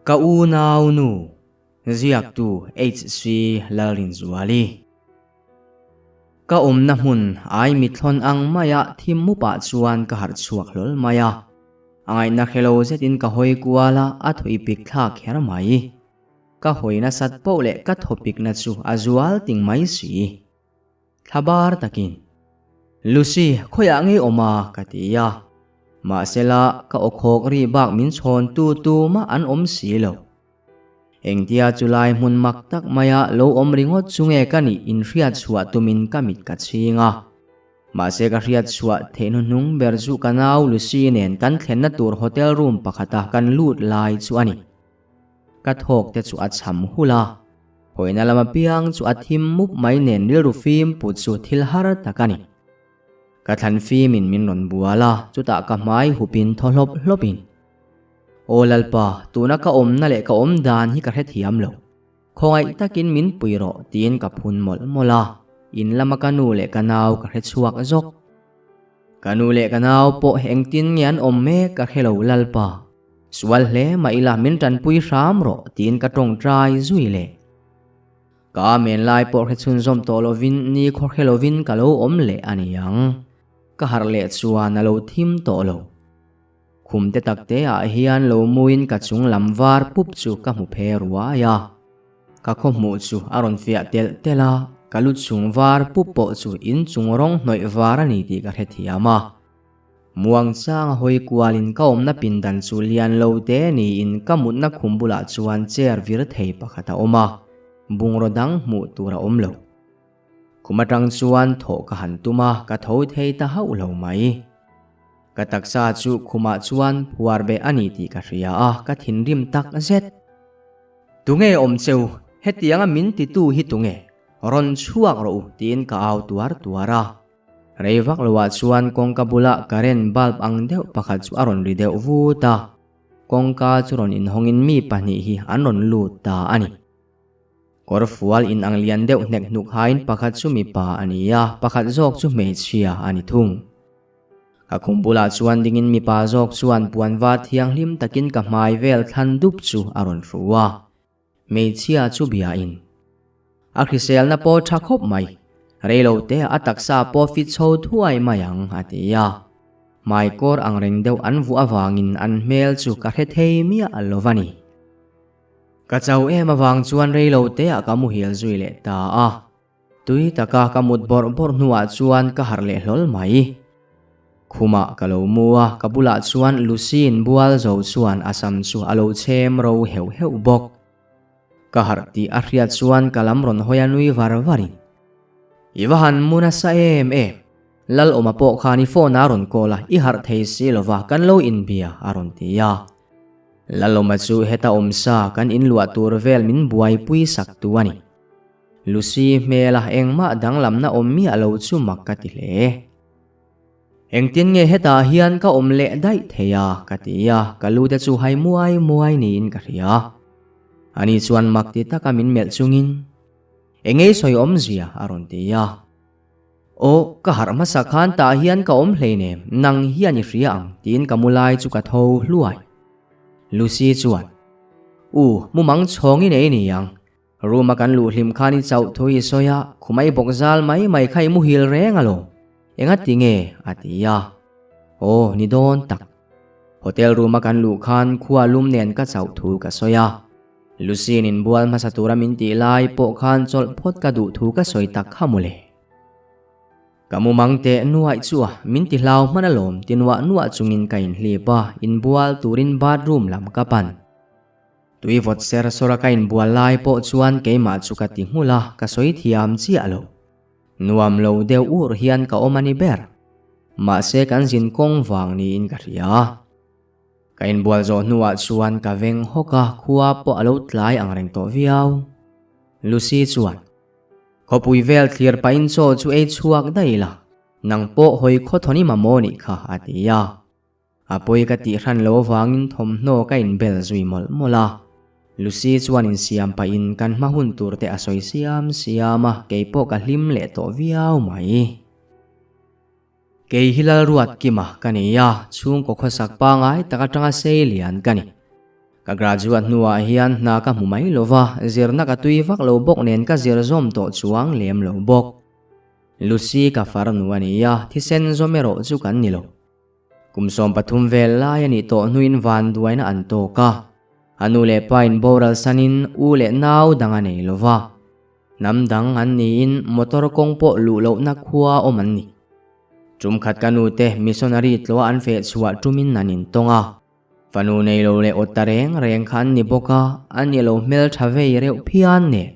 Ka unau nu, ziaktu HC Lalrinzuali. Ka awmna hmun ai mithlawn ang maia thim mupah chuan ka harh chhuak hlawl mai a. A ngaihna hrelo zetin ka hawi kual a, a thaw ipik thlak kher mai. Ka hawi nasat poh leh ka thawpikna chu a zual ting mai si. Thlabar takin, Lucy, khawiah ngei awm a? ka ti a. Mahsela, ka awkhawk ri bak min chhawn tu tumah an awm si lo. Engtia chulai hmun mak tak maia lo awm ringawt chu nge ka nih inhriat chhuah tumin ka mit ka chhing a. Mahse ka hriat chhuah theih hnuhnung ber chu ka nau Lucy nen kan thlenna tur hotel room pakhata kan lut lai chu a ni. Ka thawk te chu a cham hulh a. Hawina lama piang chu a thim mup mai nen rilru fim put chu thil har tak a ni. Ka thlan fimin min rawn bual a, chutah ka hmai hupin thaw hlawp hlawpin, Aw Lalpa, tuna ka awmna leh ka awm dan hi ka hrethiam lo. Khawngaih takin min pui rawh tiin ka phun mawlh mawlh a, in lama ka nu leh ka nau ka hre chhuak zawk. Ka nu leh ka nau pawh engtin nge an awm mek ka hre lo Lalpa. Sual hle mah ila min tanpui hram rawh tiin ka tawngtai zui leh. Ka amen lai pawh hre chhunzawm tawh lovin ni khaw hre lovin ka lo awm leh a ni ang. Ka harh leh chuan a lo thim tawh lo. Khum te tak te ah hian lo muin ka chung lam var pup chu ka hmu phe ruai a. Ka khaw hmuh chu a rawn fiah telh telh a, ka lu chung var pup pawh chu inchung rawng hnawih var a ni tih ka hrethiam a. Muangchang a hawi kualin ka awmna pindan chu lian lo te niin ka mutna khum bulah chuan chair vir thei pakhat a awm a, bungraw dang hmuh tur a awm lo. Khum atang chuan thawh ka han tum a, ka tho thei ta hauh lo mai. Ka taksa chu khumah chuan phuar beh a ni tih ka hria a, ka thinrim tak zet. Tunge awm cheu? Hetianga min titu hi tunge? Rawn chhuak rawh u tiin ka au tuar tuar a. Rei vak loah chuan kawngka bulah current bulb ang deuh pakhat chu a rawn ri deuh vut a, kawngka chu rawn inhawngin mi pahnih hi an rawn lut ta a ni. Kawr fual in ang lian deuh hnek hnuk hain pakhat chu mipa a ni a, pakhat zawk chu hmeichhia a ni thung. Ka khum bulah chuan dingin mipa zawk chuan puan va thianghlim takin ka hmai vel thlan dup chu a rawn hru a. Hmeichhia chu biain a hriselna pawh tha khawp mai, reilo te a taksa pawh fit chho thuai mai ang a ti a. Hmaikawr ang reng deuh an vuah avangin an hmel chu ka hre thei miah lo va ni. Ka chau em avang chuan reilo te ah ka muhil zui leh ta a. Tui taka ka mut bawrh bawrh hnuah chuan ka harh leh hlawl mai. Khumah ka lo mu a, ka bulah chuan Lucy-in bual zo chuan a sam chu a lo chhem ro heuh heuh bawk. Ka harh tih a hriat chuan ka lam rawn hawi a nui var varin, I va han mu nasa em em, Lalawma pawh khan i phone a rawn call a, i harh thei si lova kan lo inbia a rawn ti a. Lalawma chu heta awmsa kan inluah tur vel min buaipui sak tu a ni. Lucy hmela engmah danglamna awm miah lo chu mak ka ti hle. Engtin nge hetah hian ka awm leh daih thei a? ka ti a, ka lu te chu hai muai muai niin ka hria. Ani chuan mak ti taka min melh chungin, Engei sawi awmzia? a rawn ti a. Aw, ka harh hmasa khan tah hian ka awm hleinem, nang hian i hria ang, tiin ka mu lai chu ka tho hluai. Lucy chuan, U, mumang chhawng i nei niang, Room a kan luh hlim khan i chauh thu i sawi a, khumai bawk zal mai mai kha i muhil reng alawm. Enga ti nge? a ti a. Aw, ni dawn tak. Hotel room a kan luh khan khua lum nen ka chauh thu ka sawi a. Lucy in inbual hmasa tura min tih lai pawh khan chawlh phawt ka duh thu ka sawi tak kha mawle. Ka mumang teh nuaih chu a, min ti hlau hman alawm ti nuah nuah chungin ka inhlip a, inbual turin bathroom lam ka pan. Tui vawt ser sawr a ka inbual lai pawh chuan keimah chu ka ti nghulh a, ka sawi thiam chiah lo. Nuam lo deuh ur hian ka awm a ni ber. Mahse kan zin kawng vang niin ka hria. Ka inbual zawh hnuah chuan ka veng hawk a, khua pawh a lo tlai ang reng tawh viau. Lucy chuan, Khawpui vel thlir pahin chaw chu ei chhuak daih la, nang pawh hawi khawthawn i mamawh nih kha, a ti a. A pawi ka tih hran lo avangin thawmhnaw ka inbel zui mawlh mawlh a. Lucy chuan insiam pahin kan hma hun tur te a sawi siam siam a, kei pawh ka hlim leh tawh viau mai. Kei hi Lalruatkima ka ni a, chhungkaw khawsak pangai tak atanga sei lian ka ni. Ka graduate hnuah hian hna ka hmu mai lo va, zirna ka tui vak lo bawk nen ka zir zawm tawh chuang lem lo bawk. Lucy ka farnu a ni a, thisen zawm erawh chu kan ni lo. Kum 13 vel lai a nih tawh hnuin vanduaina an tawk a, a nu leh pa in boral sanin u leh nau dang a nei lo va. Hnam dang an niin motor kawng pawh luh lohna khua awm an ni. Tum khat ka nute missionary tluah an feh chhuah tumin an intawng a. Fanu nei lo leh awt ta reng reng kha an ni bawk a, a ni lo hmel tha vei reuh phian nen.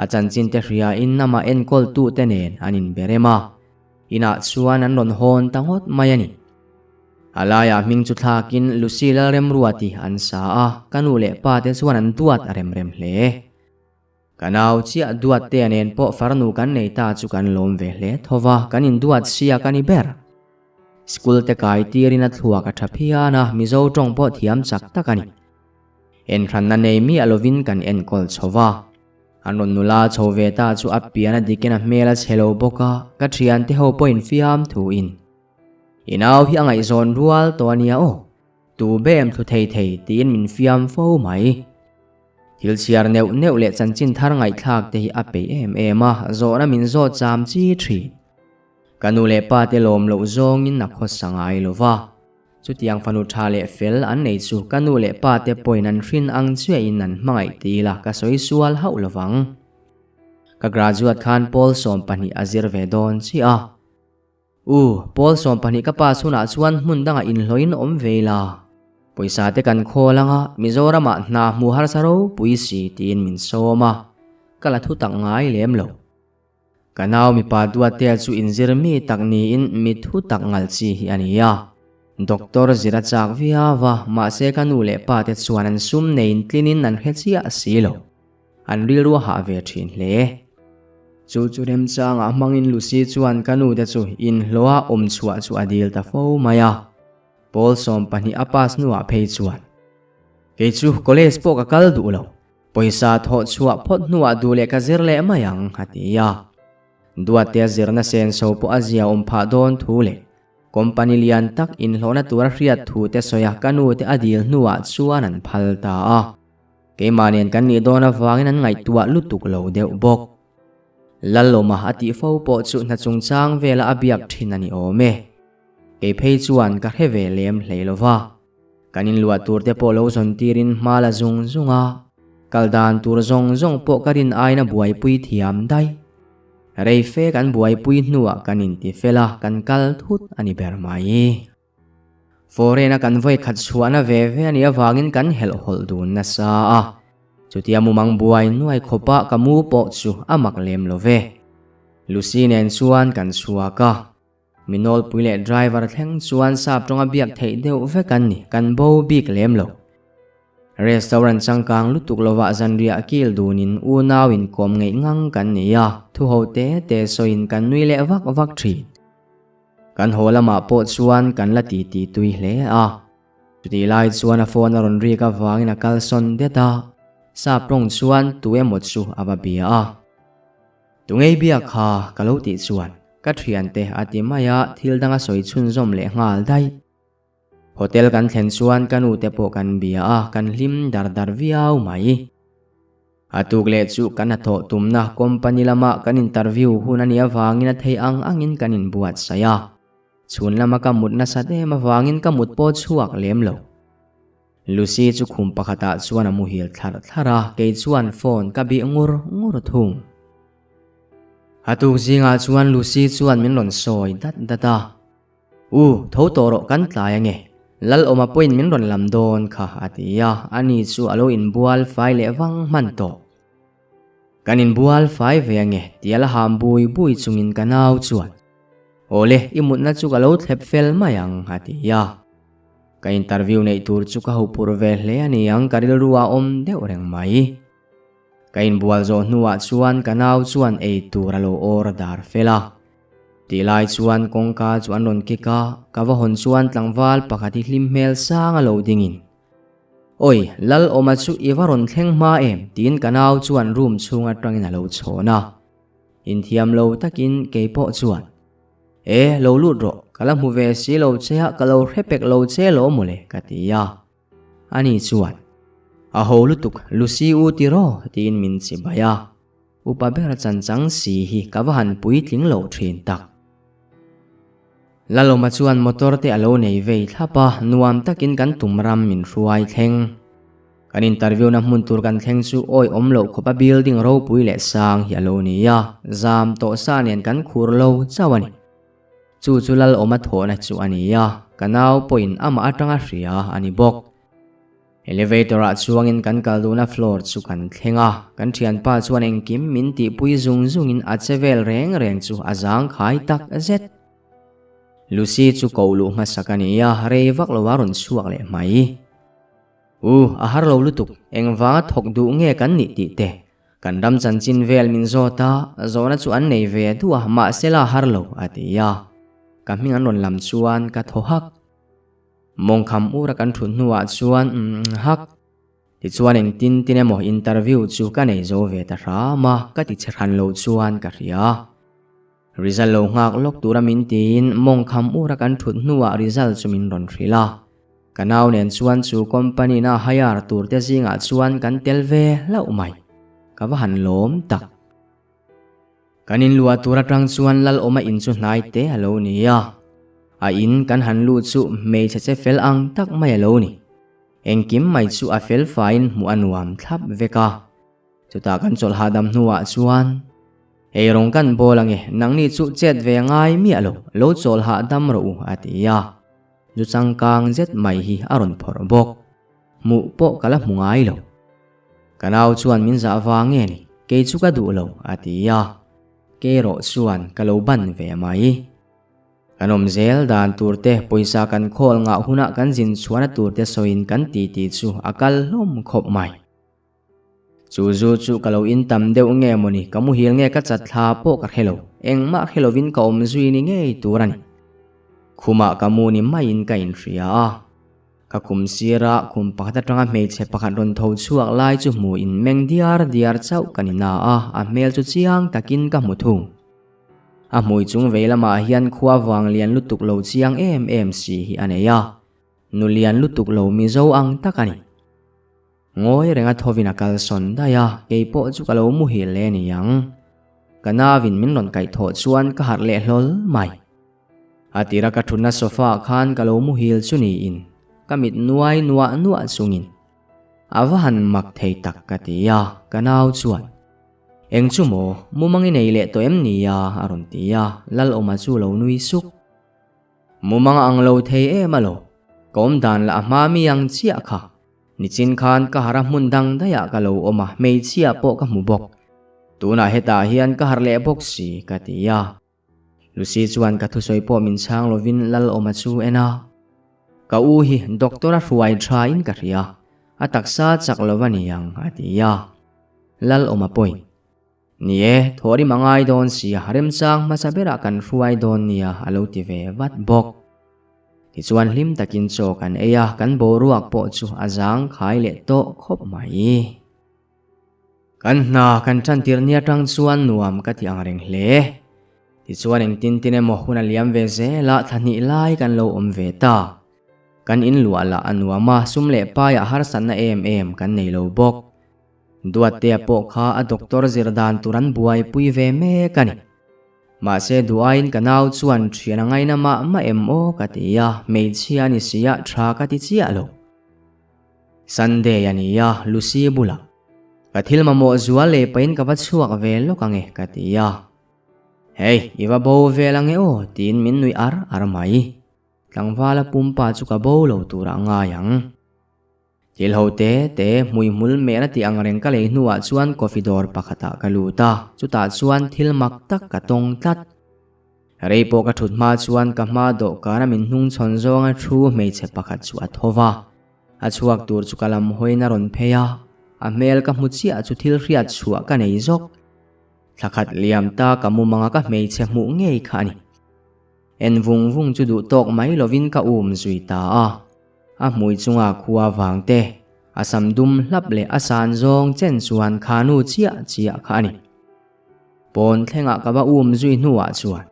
A chanchin te hria in amah enkawl tu te nen an inbe rem a, inah chuan an rawn hawn ta ngawt mai a ni. A laiah hming chu thlakin Lucy Lalremruati an sa a, ka nu leh pa te chuan an duat a rem rem hle. Ka nau chiah duat te nen pawh farnu kan nei ta chu kan lawm ve hle tho va, kan induat sia ka ni ber. School te kai tirin a thluak a tha phian a, Mizo tawng pawh thiam chak tak a ni. Enhranna nei miah lovin kan enkawl chho va. An rawn nula chho ve ta chu a pian a dikin a hmel a chhe lo bawk a, ka thiante ho pawhin fiam thuin, I nau hi a ngaihzawn rual tawh a nia aw, tu bem thlu thei thei tiin min fiam fo mai. Thil chhiar neuh neuh leh chanchin thar ngaihthlak te hi a peih em em a, zawhna min zawt cham chi thin. Ka nu leh pa te lawm loh zawngin a khawsa ngai lo va. Chutiang fanu tha leh fel an nei chu ka nu leh pa te pawhin an hrin ang chiahin an hmangaih ti ila ka sawi sual hauh lo vang. Ka graduate khan pawl 12 a zir ve dawn chiah a. U, pawl 12 ka pass hunah chuan hmun dangah inhlawhin awm ve ila. Pawisa te kan khawl anga Mizoramah hna hmu harsa ropui si tiin min sawm a, ka la thu tak ngai lem lo. Ka nau mipa duatea chu inzir mi tak niin mi thu tak ngal chi hi a ni a. Doctor zir a chak viau a, mahse ka nu leh pa te chuan an sum neiin tlinin an hre chiah si lo. An rilru a hah ve thin hle. Chu chu remchangah hmangin Lucy chuan ka nu te chu inhlawha awm chhuah chu a dil ta fo mai a. Pawl 12 a pass hnuah phei chuan, Kei chu college pawh ka kal duh lo. Pawisa thawh chhuah phawt hnuah duh leh ka zir leh mai ang, a ti a. Duatea zirna senso pawh a zia awm phah dawn thu leh company lian tak inhlawhna tura hriat thu te sawi a ka nu te a dil hnuah chuan an phal ta a. Keimah nen kan nih dawn avangin an ngaihtuah lutuk lo deuh bawk. Lalawma a tih fo pawh chu hna chungchang vela a biak thin a ni awm e. Kei phei chuan ka hre ve lem hlei lo va. Kan inluah tur te pawh lo zawn tirin hma la zung zung a, kal dan tur zawng zawng pawh ka rin aina buaipui thiam daih. Rei fe kan buaipui hnuah kan inti fel a, kan kal thut a ni ber mai. Foreign a kan vawi khat chhuahna ve ve a nih avangin kan helh hawlh dun nasa a, chutia mumang buai nuai khawpa ka mu pawh chu a mak lem lo ve. Lucy nen chuan kan chhuak a. Mi nawlpui leh driver thleng chuan sap tawnga biak theih deuh vek an ni, kan bo bik lem lo. Restaurant changkang lutuk lovah zanriah kil dunin unau inkawm ngeih ngang kan ni a, thu ho te te sawiin kan nui leh vak vak thin. Kan haw lamah pawh chuan kan la titi tui hle a. Chutih lai chuan a phone a rawn rik avangin a kalsawn det a, sap tawng chuan tu emaw chu a va bia a. Tungei biak kha ka lo tih chuan ka thiante a ti mai a, thil dang a sawi chhunzawm leh nghal daih. Hotel kan thlen chuan ka nu te pawh kan bia a, kan hlim dar dar viau mai. A tuk leh chu kan hnathawh tumna company lama kan interview hun a nih avangin a theih ang angin kan inbuatsaih a. Chhun lama ka mut nasat em avangin ka mut pawh chhuak lem lo. Lucy chu khum pakhatah chuan a muhil thlarh thlarh a, kei chuan phone ka bih ngur ngur thung. A tuk zingah chuan Lucy chuan min rawn sawi dat dat a, U, tho tawh rawh kan tlai ange, Lalawma pawhin min rawn lam dawn kha a ti a, ani chu a lo inbual fai leh vang hman tawh. Kan inbual fai ve ange tia la ham bui bui chungin ka nau chuan, Awle, i mutna chu ka lo thlep fel mai ang a ti a. Ka interview neih tur chu ka hupur ve hle a ni ang ka rilru a awm deuh reng mai. Ka inbual zawh hnuah chuan ka nau chuan ei tur a lo awr dar fel a. Tih lai chuan kawngka chu an rawn kik a, ka va hawn chuan tlangval pakhat hi hlim hmel sang a lo dingin. Oi, Lalawma chu i va rawn thleng hma em? tiin ka nau chuan room chhung atangin a lo chhawn a. Inthiam lo takin kei pawh chuan. E, lo lut rawh, ka la hmu ve si lo che a, ka lo hre pek lo che lo mawle, ka ti a. Ani chuan. A ho lutuk, Lucy u tiraw? tiin min chibai a. Upa ber chanchang si hi ka va han puitling lo thin tak. Lalawma chuan motor te a lo nei vei thlap a, nuam takin kan tum ram min hruai thleng. Kan interview na hmun tur kan thleng chu awi awm loh khawp a building ropui leh sang hi a lo ni a, zam tawh sa nen kan khur lo chauh a ni. Chu chu Lalawma thawhna chu a ni a, ka nau pawhin amah atanga hria a ni bawk. Elevator ah chuangin kan kal duhna floor chu kan thleng a, kan thianpa chuan engkim min tihpui zung zungin a che vel reng reng chu a zang khai tak zet. Lucy chu koh luh hmasak a ni a, rei vak lo a rawn chhuak leh mai. U, a har lo lutuk, engvanga thawk duh nge kan nih tih te, kan ram chanchin vel min zawt a, zawhna chu an nei ve duh a, mahse la har lo, a ti a. Ka hming an rawn lam chuan ka thaw hak. Mawngkham ura kan thut hnuah chuan umm hak. Tichuan engtin tin emaw interview chu ka nei zo ve ta hram a, ka ti che hran lo chuan ka hria. Result lo nghak lawk tura min tiin mawngkham ura kan thut hnuah result chu min rawn hrilh a. Ka nau nen chuan chu company na hire tur te zingah chuan kan tel ve hlauh mai. Ka va han lawm tak. Kan inluah tur atang chuan Lalawma in chu hnai te a lo ni a. A in kan han lut chu hmeichhe che fel ang tak mai a lo ni. Engkim mai chu a fel faiin hmuh a nuam thlap vek a. Chutah kan chawlh hahdam hnuah chuan, Ei rawng kan bawl ange, nangni chu chet ve ngai miah lo, lo chawlh hahdam rawh u a ti a. Zu changkang zet mai hi a rawn phawrh bawk. Hmuh pawh ka la hmu ngai lo. Ka nau chuan min zah vang nge ni, kei chu ka duh lo, a ti a. Kei erawh chuan ka lo ban ve mai. Kan awm zel dan tur te, pawisa kan khawl ngah hunah kan zin chhuahna tur te sawiin kan titi chu a kal hlawm khawp mai. Chu zu chu ka lo in tam deuh nge mawni, ka muhil nge ka chat thla pawh ka hre lo, engmah hre lovin ka awm zui ni ngei tur a ni. Khumah ka mu ni maiin ka inhria a. Ka khum sira khum pakhat atanga hmeichhe pakhat rawn tho chhuak lai chu hmu in meng diar diar chauh ka ni na a, a hmel chu chiang takin ka hmu thung. A hmui chung vei lamah hian khua vang lian lutuk lo chiang em em si hi a nei a, nu lian lutuk lo Mizo ang tak a ni. Ngawi renga thovin a kal sawn daih a, kei pawh chu ka lo muhil le ni ang. Ka navin min rawn kaihthawh chuan ka harh leh hlawl mai. A tira ka thutna sofa ah khan ka lo muhil chu niin ka mit nuai nuah nuah chungin a va han mak thei tak ka ti a, ka nau chuan Eng chu maw, mumang i nei leh tawh em ni a? a rawn ti a, Lalawma chu lo nui suk. Mumang a ang lo thei em alo, ka awm dan lah a hma mi ang chiah kha. Nichin khan ka harh a hmun dang daihah ka lo awm a, hmeichhia pawh ka hmu bawk. Tunah hetah hian ka harh leh bawk si ka ti a. Lucy chuan ka thusawi pawh min chhang lovin Lalawma chu en a. Ka u hi doctor a hruai tha in ka hria, a taksa chak lo a ni ang a ti a. Lalawma pawhin, Ni e, thawhrim a ngai dawn sia, remchang hmasa berah kan hruai dawn nia a lo ti ve vat bawk. Tichuan hlim takin chaw kan ei a, kan boruak pawh chu a zang khai leh tawh khawp mai. Kan hna kan tan tirh ni atang chuan nuam ka ti ang reng hle. Tichuan engtin tin emaw hun a liam ve zel a, thla hnih lai kan lo awm ve ta. Kan in luah lah a nuam a, sum leh paiah harsatna em em kan nei lo bawk. Duattea pawh kha a doctor zir dan tur an buaipui ve mek a ni. Mahse duhaiin ka nau chuan thian a ngaina mah mah em aw ka ti a, hmeichhia a ni sia tha ka ti chiah lo. Sunday a ni a, Lucy bulah, Ka thil mamawh zual leh pahin ka va chhuak ve lawk ange ka ti a. Hei, i va bo vel ange aw tiin min nuih ar ar mai. Tlangvala pumpa chu ka bo lo turah ngai ang. Thil ho te te hmuihmul mehna tih ang reng ka lei hnuah chuan coffee dawr pakhatah ka lut a, chutah chuan thil mak tak ka tawng tlat. Rei pawh ka thut hma chuan ka hma dawhkana min hnung chhawn zawnga thu hmeichhe pakhat chu a tho va. A chhuak tur chu ka lam hawiin a rawn phei a, a hmel ka hmu chiah chu thil hriat chhuah ka nei zawk. Thla khat liam ta ka mumanga ka hmeichhe hmuh ngei kha a ni. En vung vung chu duh tawk mai lovin ka um zui ta a. A hmui chunga khua vang te, a sam dum hlap leh a san zawng chen chuan kha nu chiah chiah kha a ni. Pawn thlengah ka va um zui hnuah chuan,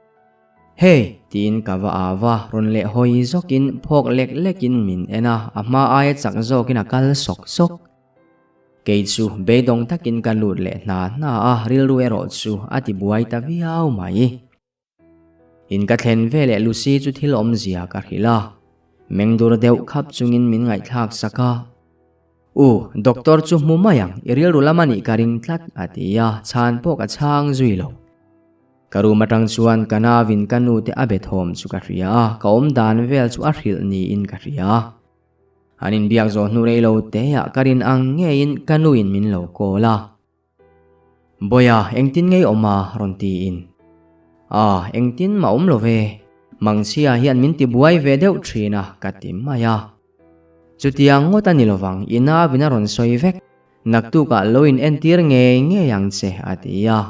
Hey! tiin ka va au a, rawn leh hawi zawkin phawk lek lekin min en a, a hma aia chak zawkin a kal sawk sawk. Kei chu beidawng takin ka lut leh hna hna a, rilru erawh chu a ti buai ta viau mai. In ka thlen veleh Lucy chu thil awmzia ka hrilh a, mengdur deuh khap chungin min ngaihthlak sak a. U, doctor chu hmu mai ang, i rilru lam a nih ka ring tlat, a ti a, chhan pawh ka chhang zui lo. Ka room atang chuan ka nauin ka nu te a be thawm chu ka hria a, ka awm dan vel chu a hrilh niin ka hria. An inbiak zawh hnu rei lo teah ka rin ang ngeiin ka nuin min lo call a. Bawiha, engtin ngei awm a? rawn tiin. A, engtin mah awm lo ve. Mangchhia hian min ti buai ve deuh thin a, ka ti mai a. Chutiang ngawt a ni lovang, i nauin a rawn sawi vek. Naktukah lo in entir ngei ngei ang che, a ti a.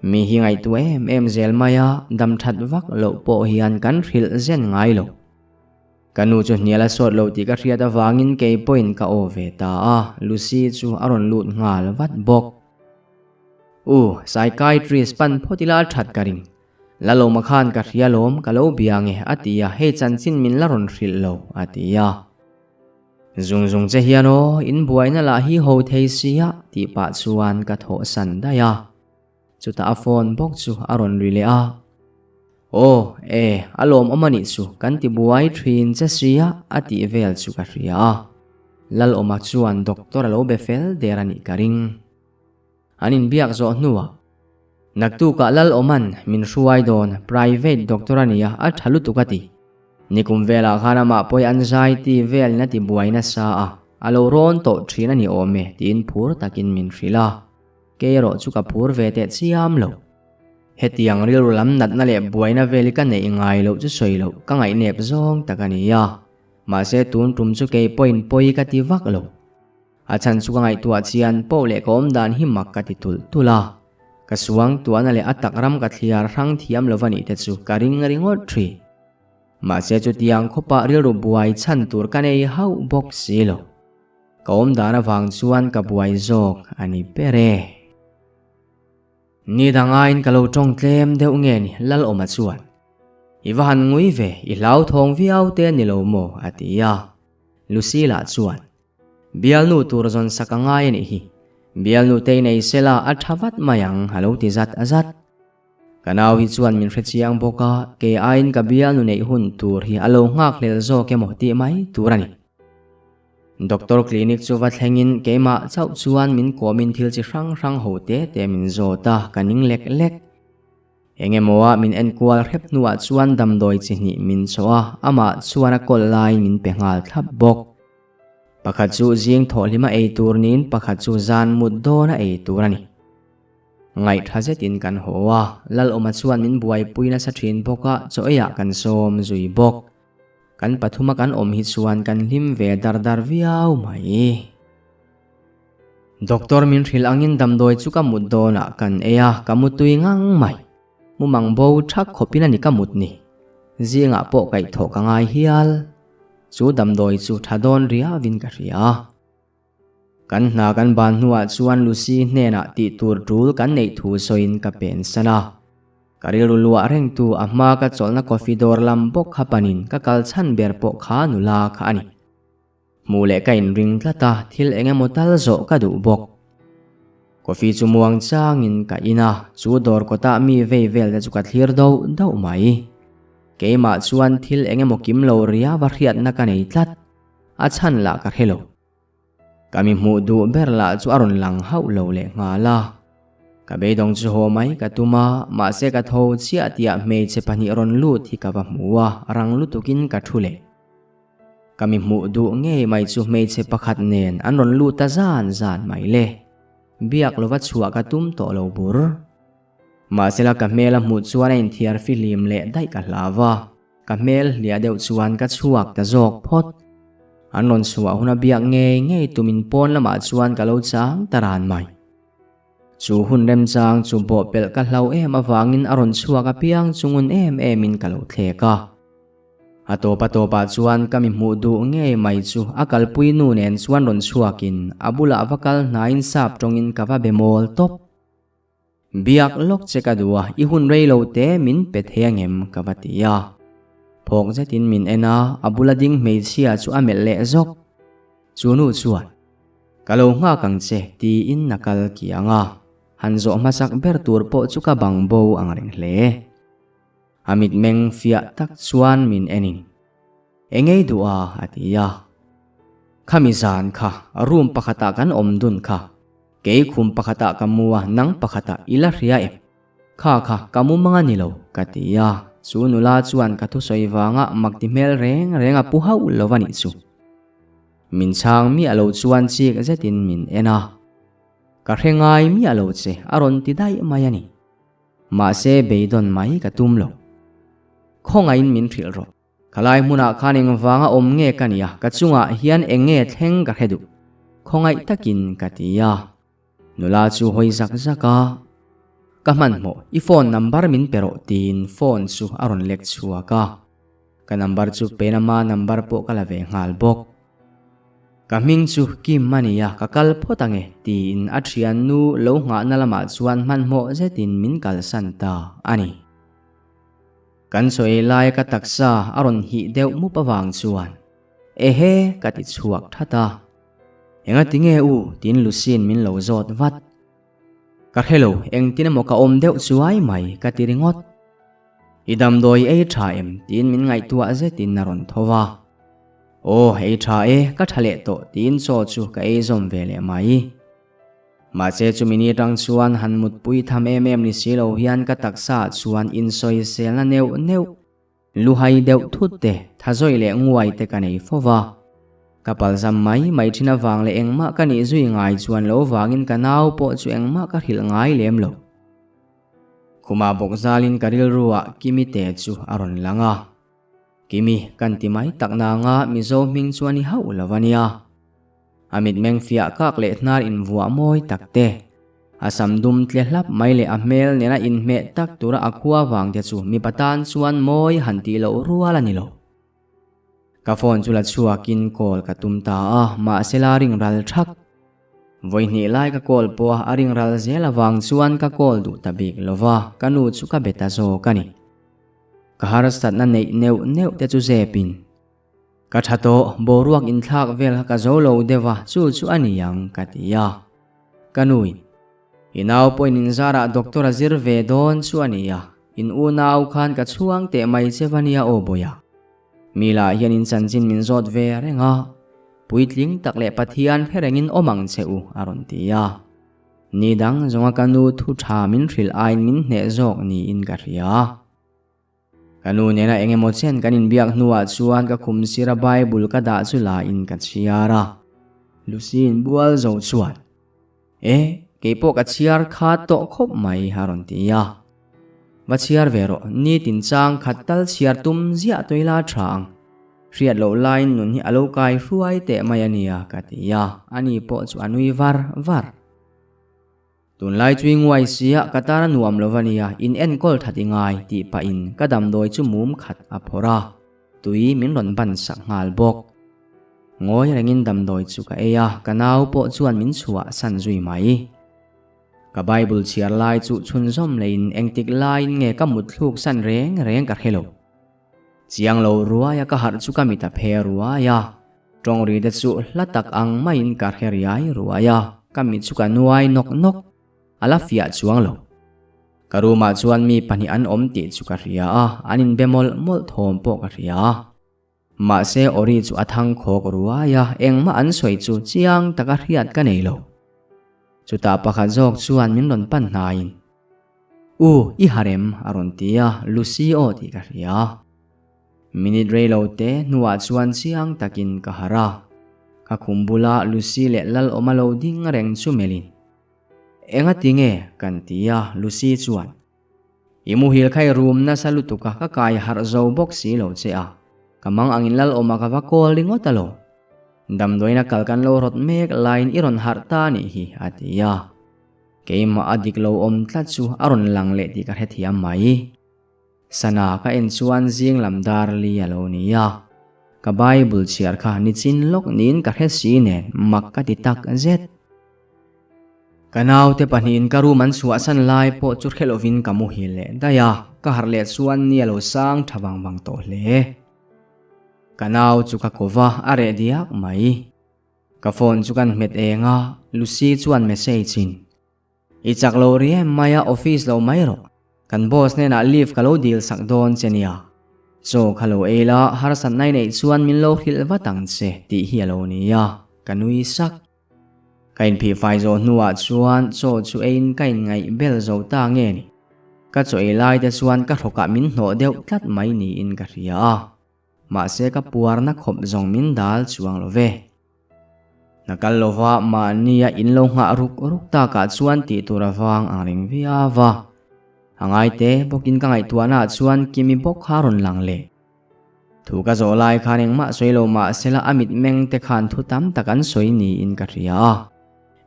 Mi hi ngaihtuah em em zel mai a, dam that vak loh pawh hian kan hrilh zen ngai lo. Ka nu chu hnial a sawt lo tih ka hriat avangin kei pawhin ka aw ve ta a, Lucy chu a rawn lut nghal vat bawk. U, psychiatrist pan phawt ila a that ka ring. La lawma khan ka hria lawm, ka lo bia nge a ti a, hei chanchin min la rawn hrilh lo a ti a. Zung zung che hian aw, in buaina lah hi ho thei sia tih pah chuan ka thawh san daih a. Chutah a phone bawk chu a rawn ri leh a. Aw, e, a lawmawm a nih chu, kan ti buai thin che sia a tih vel chu ka hria a. Lalawma chuan doctor a lo be fel der a nih ka ring. An inbiak zawh hnuah, Naktukah Lalawman min hruai dawn, private doctor a nia, a tha lutuk a ti. Nikum velah khan amah pawi an zai ti velin a ti buai nasa a, a lo rawn tawh thin a ni awm e tiin phur takin min hrilh a. Kei erawh chu ka phur ve teh chiam lo. Hetiang rilru lam natna leh buaina vel hi ka neih ngai loh chu sawi loh ka ngaihnep zawng tak a ni a, mahse tun tum chu kei pawhin pawi ka ti vak lo. A chhan chu ka ngaihtuah chian poh leh ka awm dan hi mak ka ti tulh tulh a. Ka suang tuahna leh a tak ram ka thliar hrang thiam lo va nih te chu ka ring ringawt thin. Mahse chutiang khawpah rilru buai chhan tur ka nei hauh bawk si lo. Ka awm dan avang chuan ka buai zawk a ni ber e. Ni dangaiin ka lo tawng tlem deuh nge ni Lalawma chuan, I va han ngui ve, i hlauthawng viau te a ni lo maw? a ti a. Lucy lah chuan, Bialnu tur zawn sak a ngai a nih hi. Bialnu te nei sela a tha vat mai ang a lo ti zat zat. Ka nau hi chuan min hrechiang bawk a, kei aiin ka bialnu neih hun tur hi a lo nghak hlel zawk emaw tih mai tur a ni. Doctor clinic chu va thlengin keimah chauh chuan min kawmin thil chi hrang hrang ho te te min zawt a, ka ning lek lek. Eng emaw ah min enkual hrep hnuah chuan damdawi chi hnih min chawh a, amah chuan a kawl laiin min pe nghal thlap bawk. Pakhat chu zing thawhhlima ei tur niin pakhat chu zan mut dawna ei tur a ni. Ngaihtha zetin kan haw a, Lalawma chuan min buaipui nasa thin bawk a, chaw eiah kan sawm zui bawk. Kan pathuma kan awm hi chuan kan hlim ve dar dar viau mai. Doctor min hrilh angin damdawi chu ka mut dawnah kan ei a, ka mutui ngang mai. Mumang bo thak khawpin a ni ka mut ni. Zingah pawh kaihthawh ka ngai hial. Chu damdawi chu tha dawn riauin ka hria. Kan hna kan ban hnuah chuan Lucy hnenah tih tur tul kan neih thu sawiin ka pensan a. Ka rilru luah rengtu a hma ka chawlhna coffee dawr lam bawk kha panin ka kal chhan ber pawh kha nula kha a ni. Hmuh leh ka inring tlat a, thil eng emaw tal zawh ka duh bawk. Coffee chu muang changin ka in a, chu dawr kawtah mi vei vel te chu ka thlir doh doh mai. Keimah chuan thil eng emaw kim lo riau a hriatna ka nei tlat, a chhan lah ka hre lo. Ka mi hmuh duh ber lah chu a rawn lang hauh lo leh nghal a. Ka beidawng chu haw mai ka tum a, mahse ka tho chiah tihah hmeichhe pahnih rawn lut hi ka va hmu a, rang lutukin ka thu leh. Ka mi hmuh duh ngei mai chu hmeichhe pakhat nen an rawn lut ta zan zan mai le. Biak lova chhuah ka tum tawh lo bur. Mahsela ka hmel a hmuh chuan a inthiar fihlim leh daih ka hlau va, ka hmel hliah deuh chuan ka chhuak ta zawk phawt. An rawn chhuah huna biak ngei ngei tumin pawn lamah chuan ka lo chang ta ran mai. Chu hun remchang chu bawhpelh ka hlau em avangin a rawn chhuak apiang chu ngun em emin ka lo thlek a. A tawp a tawpah chuan ka mi hmuh duh ngei mai chu a kalpui nu nen chuan rawn chhuakin a bulah va kal hnaiin sap tawngin ka va be mawl tawp. Biak lawk che ka duh a, i hun rei lo te min pe thei angem ka va ti a. Phawk zetin min en a, a bula ding hmeichhia chu a melh leh zawk. Chu nu chuan. Ka lo nghak ang che tiin a kal kiang a, han zawh hmasak ber tur pawh chu ka bang bo ang reng hle. A mitmeng fiah tak chuan min en in, Engei duh a? a ti a. Khami zan kha room pakhatah kan awm dun kha, kei khum pakhatah ka mu a, nang pakhatah i la hria em? Kha kha ka mu mang a ni lo, ka ti a. Chu nula chuan ka thusawi vanga mak ti hmel reng reng a pu hauh lo a nih chu. Min chhang miah lo chuan chik zetin min en a. Ka hre ngai miah lo che a rawn ti daih mai a ni. Mahse beidawn mai ka tum lo. Khawngaihin min hrilh rawh. Khalai hmunah khan engvanga awm nge ka nia, ka chungah hian eng nge thleng ka hre duh. Khawngaih takin ka ti a. Nula chu hawi zak zak a. Ka hmanhmawh, i phone number min pe rawh tiin phone chu a rawn lek chhuak a. Ka number chu pen ama number pawh ka la ve nghal bawk. Ka hming chu Kim a nia, ka kal phawt ange tiin a thiannu lo nghahna lamah chuan hmanhmawh zetin min kalsan ta a ni. Kan sawi lai ka taksa a rawn hih deuh mup avang chuan Ehe ka ti chhuak that a. Enga ti nge u tiin Lucy'n min lo zawt vat. Ka hre lo engtin emaw ka awm deuh chuai mai ka ti ringawt. I damdawi ei tha em tiin min ngaihtuah zetin a rawn tho va. Aw ei tha e ka tha leh tawh tiin chaw chu ka ei zawm ve leh mai. Mahse chumi ni atang chuan han mutpui tham em em ni si lo hian ka taksa ah chuan insawiselna neuh neuh, luhai deuh thut te, thazawi leh nguai te ka nei fo va. Ka palzam mai mai thin avang leh engmah ka nih zui ngai chuan lo vangin ka nau pawh chu engmah ka hrilh ngai lem lo. Khumah bawk zalin ka rilru ah Kimi te chu a rawn lang a. Kimi kan ti mai tak nanga Mizo hming chu a ni hauh lo a nia. A mitmeng fiah kak leh hnar invuah mawi tak te, a sam dum tle hlap mai leh a hmel nena inhmeh tak tura a khua vang te chu mipa tan chuan mawi han tih loh rual a ni lo. Ka phone chu la chhuakin call ka tum ta a, mahse la ring ral thak. Vawihnih lai ka call pawh a a ring ral zel avang chuan ka call duh ta bik lo va, ka nu chu ka be ta zawk a ni. Ka harsatna neih neuh neuh te chu zepin. Ka tha tawh, boruak inthlak vel kha ka zo lo deuh a, chu chu a ni ang, ka ti a. Ka nuin, I nau pawhin inzarah doctor a zir ve dawn chu a ni a, in unau khan ka chhuang teh mai che va nia aw Bawia. Mi lah hian in chanchin min zawt ve reng a, puitling tak leh Pathian hre rengin awm ang che u, a rawn ti a. Ni dang zawnga ka nu thu tha min hrilh aiin min hneh zawk niin ka hria. Ka nu nena eng emaw chen kan inbiak hnuah chuan ka khum sira Bible ka dah chu la in ka chhiar a. Lucy in bual zo chuan, E, kei pawh ka chhiar kha tawh khawp mai a rawn ti a. Va chhiar ve rawh, nitin chang khat tal chhiar tum ziah tawih la tha ang. Hriat loh laiin nun hi a lo kai hruai teh mai a nia ka ti a, ani pawh chu a nui var var. Tunlai chu i nguai sia ka tan a nuam lo va nia, in enkawl that i ngai tih pahin ka damdawi chu mum khat a phawrh a, tui min rawn ban sak nghal bawk. Ngawi rengin damdawi chu ka ei a, ka nau pawh chuan min chhuah san zui mai. Ka Bible chhiar lai chu chhunzawm leiin engtik laiin nge ka mutthluk san reng reng ka hre lo. Chiang lo ruaia ka harh chu ka mit a phe ruai a, Tawng ri te chu hla tak ang maiin ka hre riai ruai a, ka mit chu ka nuai nawk nawk. A la fiah chuang lo. Ka room ah chuan mi pahnih an awm tih chu ka hria a, an inbe mawlh mawlh thawm pawh ka hria a. Mahse Ori chu a thang khawk ruai a, engmah an sawi chu chiang taka hriat ka nei lo. Chutah pakhat zawk chuan min rawn pan hnaiin, U, i harem a rawn ti a, Lucy aw tih ka hria. Minute rei lo te hnuah chuan chiang takin ka harh a, ka khum bula Lucy leh Lalawma lo ding reng chu melhin, Enga ti nge? kan ti a, Lucy chuan, I muhil kha i rum nasa lutuk a, ka kai harh zo bawk si lo che a, ka mang angin Lalawma ka va call ringawt a lo. Damdawiin a kal kan lo rawt mek laiin i rawn harh ta anih hi, a ti a. Keimah a dik lo awm tlat chu a rawn lang leh tih ka hrethiam mai. Sana ka en chuan zing lam dar li a lo ni a, ka Bible chhiar kha nichin lawk niin ka hre si nen mak ka ti tak zet. Ka naute pahnihin ka room an chhuahsan lai pawh chu hre lovin ka muhil leh daih a, ka harh leh chuan ni a lo sang tha vang vang tawh hle. Ka nau chu ka ko va, a reh diak mai. Ka phone chu kan hmet eng a, Lucy chuan message in, I chak lo ri em mai a, office lo mai rawh. Kan boss hnenah leave ka lo dil sak dawn che nia. Chaw kha lo ei la, harsatna i neih chuan min lo hrilh vat ang che tih hi a lo ni a, ka nui sak. Ka inphih fai zawh hnuah chuan chaw chu eiin ka inngaih bel zo ta nge ni. Ka chaw ei lai te chuan ka hrawkah min hnawh deuh tlat mai niin ka hria a. Mahse ka puarna khawp zawng min dal chuang lo ve. Hna kal lova mahnia in lo nghah ruk ruk takah chuan tih tur a vang ang reng viau a. A ngaite bawkin ka ngaihtuahnaah chuan Kimi bawk kha a rawn lang leh. Thu ka zawh lai khan engmah sawi lo mah sela a mitmeng te khan thu tam tak an sawi niin ka hria a.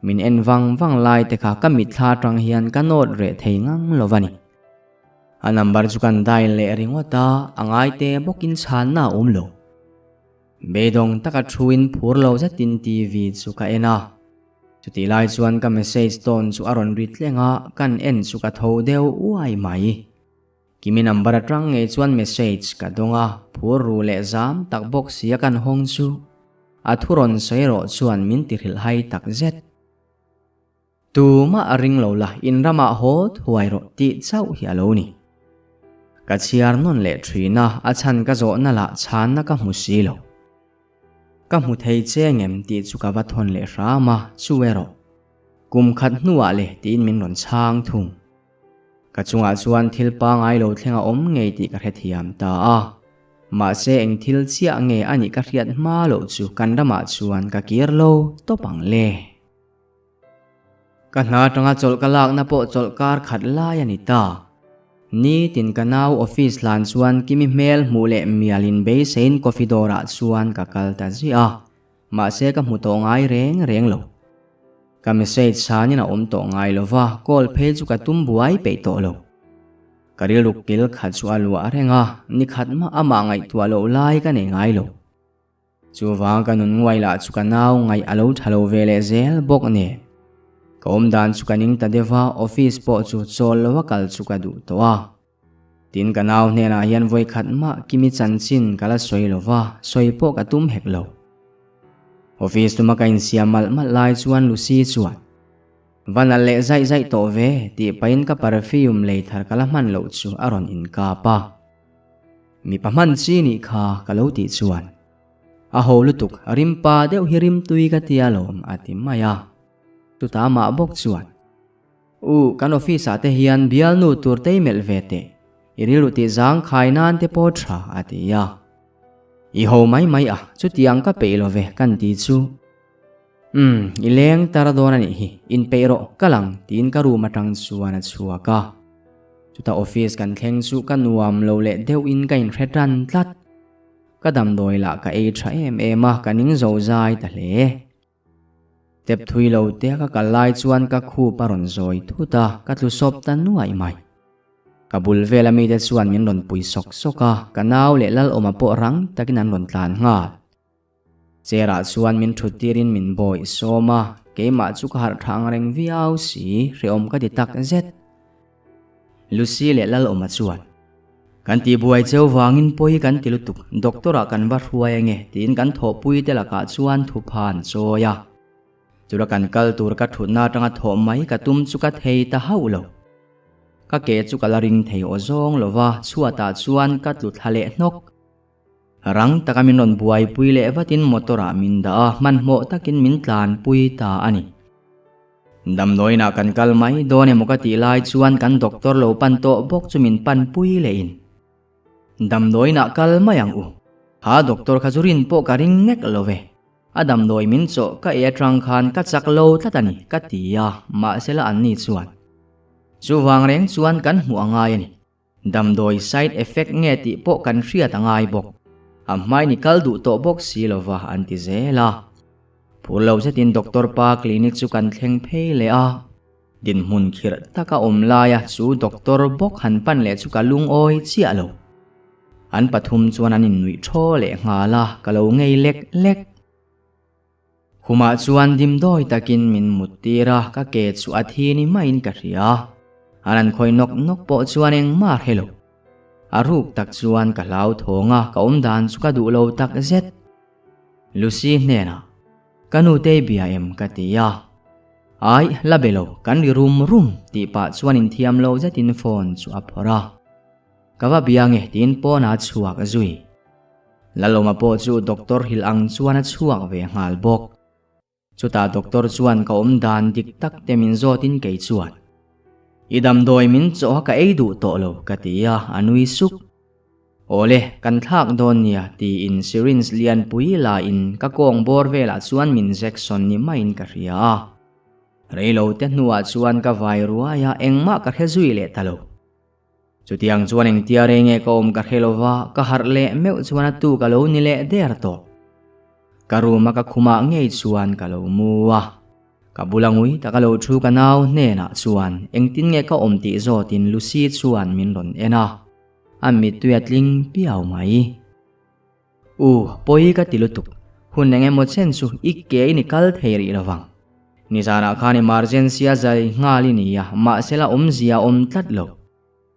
Min en vang vang lai te kha ka mitthla atang hian ka nawt reh thei ngang lo va ni. A number chu kan dial leh ringawt a, a ngai te bawkin chhanna a awm lo. Beidawng taka thuin phur lo zetin TV chu ka en a. Chutih lai chuan ka message tawn chu a rawn ri tleng a, kan en chu ka tho deuh uai mai. Kimi number atang ngei chuan message ka dawng a, phur ru leh zam tak bawk sia kan hawng chu a thu rawn sawi erawh chuan min ti hrilh hai tak zet. Tumah a ring lo la, in ramah haw thuai rawh tih chauh hi a lo ni. Ka chhiar nawn leh thin a, a chhan ka zawhna lah chhanna ka hmu si lo. Ka hmu thei che ngem tih chu ka va thawn leh hram a, chu erawh kum khat hnuah le tiin min rawn chhang thung. Ka chungah chuan thil pangai lo thleng a awm ngei tih ka hrethiam ta a. Mahse eng thil chiah nge a nih ka hriat hma loh chu kan ramah chuan ka kir lo tawp ang le. Ka hna atanga chawlh ka lakna pawh chawlh kar khat lai a ni ta. Nitin ka nau office hlan chuan Kimi hmel hmuh leh mial in beiseiin coffee dawrah chuan ka kal ta ziah a. Mahse ka hmu tawh ngai reng reng lo. Ka message chhanin a awm tawh ngai lo va, call phei chu ka tum buai peih tawh lo. Ka rilru kil khat chu a luah reng a, ni khat mah amah ngaihtuah loh lai ka nei ngai lo. Chuvang ka nun nguai lah chu ka nau ngaih a lo tha lo ve leh zel bawk nen. Ka awm dan chu ka ning ta deuh a, office pawh chu chawl lo a kal chu ka duh tawh a. Tin ka nau hnenah hian vawi khat mah Kimi chanchin ka la sawi lo va, sawi pawh ka tum hek lo. Office tuma ka insiam malh malh lai chuan Lucy chuan, Va nalh leh zaih zaih tawh ve, tih pahin ka perfume lei thar ka la hman loh chu a rawn inkap a. Mipa hman chi nih kha ka lo tih chuan, A ho lutuk, rimpa deuh hi rimtui ka tia lawm, a ti mai a. Chutah amah bawk chuan, U, kan office ah te hian bialnu tur tei melh ve teh, i rilru tih zang khai nan te pawh tha, a ti a. I ho mai mai a, chutiang ka peih lo ve kan ti chu. Umm, i leng tar dawn a nih hi, inpeih rawh, ka lang, tiin ka room atang chuan a chhuak a. Chutah office kan thleng chu ka nuam lo leh deuhin ka inhre tan tlat. Ka damdawi lah ka ei tha em em a, ka ning zo zai ta hle. Step thui lo te ka kal lai chuan ka khup a rawn zawi thut a, ka tlu sawp ta nuaih mai. Ka bul vela mite chuan min rawn pui sawk sawk a, ka nau leh Lalawma pawh rang takin an rawn tlan nghal. Chair ah chuan min thut tirin min bawih sawm a, keimah chu ka harh tha ang reng viau si, hrehawm ka ti tak zet. Lucy leh Lalawma chuan. Kan tihbuai cheu vangin pawi kan ti lutuk, doctor ah kan va hruai ange tiin kan thawhpui te lakah chuan thupha an chawi a. Chula kan kal tur ka thutna atanga thawh mai ka tum chu ka thei ta hauh lo. Ka ke chu ka la ring thei aw zawng lova chhuatah chuan ka tlu thla leh hnawk. Rang taka min rawn buaipui leh vatin motor ah min dah a, hmanhmawh takin min tlanpui ta a ni. Damdawiinah kan kal mai dawn emaw ka tih lai chuan kan doctor lo pan tawh bawk chu min pan pui leh in. Damdawiinah kal mai ang u. Ha doctor kha chu rin pawh ka ring nek lo ve. A damdawi min chawh ka ei atang khan ka chak lo tlat a ni ka ti a, mahsela an ni chuan. Chuvang reng chuan kan hmuh a ngai a ni. Damdawi side effect nge tih pawh kan hriat a ngai bawk. A hmai ni kal duh tawh bawk si lova an ti zel a. Phur lo zetin doctor pa clinic chu kan thleng phei leh a. Dinhmun khirh taka awm laia chu doctor bawk han pan leh chu ka lungawi chiah lo. An pathum chuan an innuih thaw leh nghal a, ka lo ngei lek lek. Khumah chuan dimdawi takin min mut tir a, ka ke chu a thi ni maiin ka hria. An an khawih nawk nawk pawh chuan engmah a hre lo. A ruk tak chuan ka hlauthawng a, ka awm dan chu ka duh lo tak zet. Lucy hnenah, Ka nutei bia em ka ti a. Ai, la be lo, kan ri rum rum tih pah chuan inthiam lo zetin phone chu a phawrh a. Ka va bia nge tiin pawn a chhuak zui. Lalawma pawh chu doctor hrilh ang chuan a chhuak ve nghal bawk. Chutah doctor chuan ka awm dan dik tak te min zawtin kei chuan, I damdawi min chawh a ka ei duh tawh lo ka ti a, a nui suk. Awle, kan thlak dawn nia tiin syringe lianpui la in ka kawng bawr velah chuan min jection ni maiin ka hria a. Reilo te hnuah chuan ka vai ruai a, engmah ka hre zui leh ta lo. Chutiang chuan engtia rei nge ka awm ka hre lova, ka harh leh meuh chuan a tu ka lo ni leh der tawh. Ka room a ka khumah ngei chuan ka lo mu a. Ka bula ngui taka lo thu ka nau hnenah chuan engtin nge ka awm tih zawtin Lucy chuan min rawn en a, a mittui a tling piau mai. U, pawi ka ti lutuk. Hun eng emaw chen chu i ke in i kal thei rih lovang. Nizanah khan emergency a zai nghal i ni a, mahse la awmzia a awm tlat lo.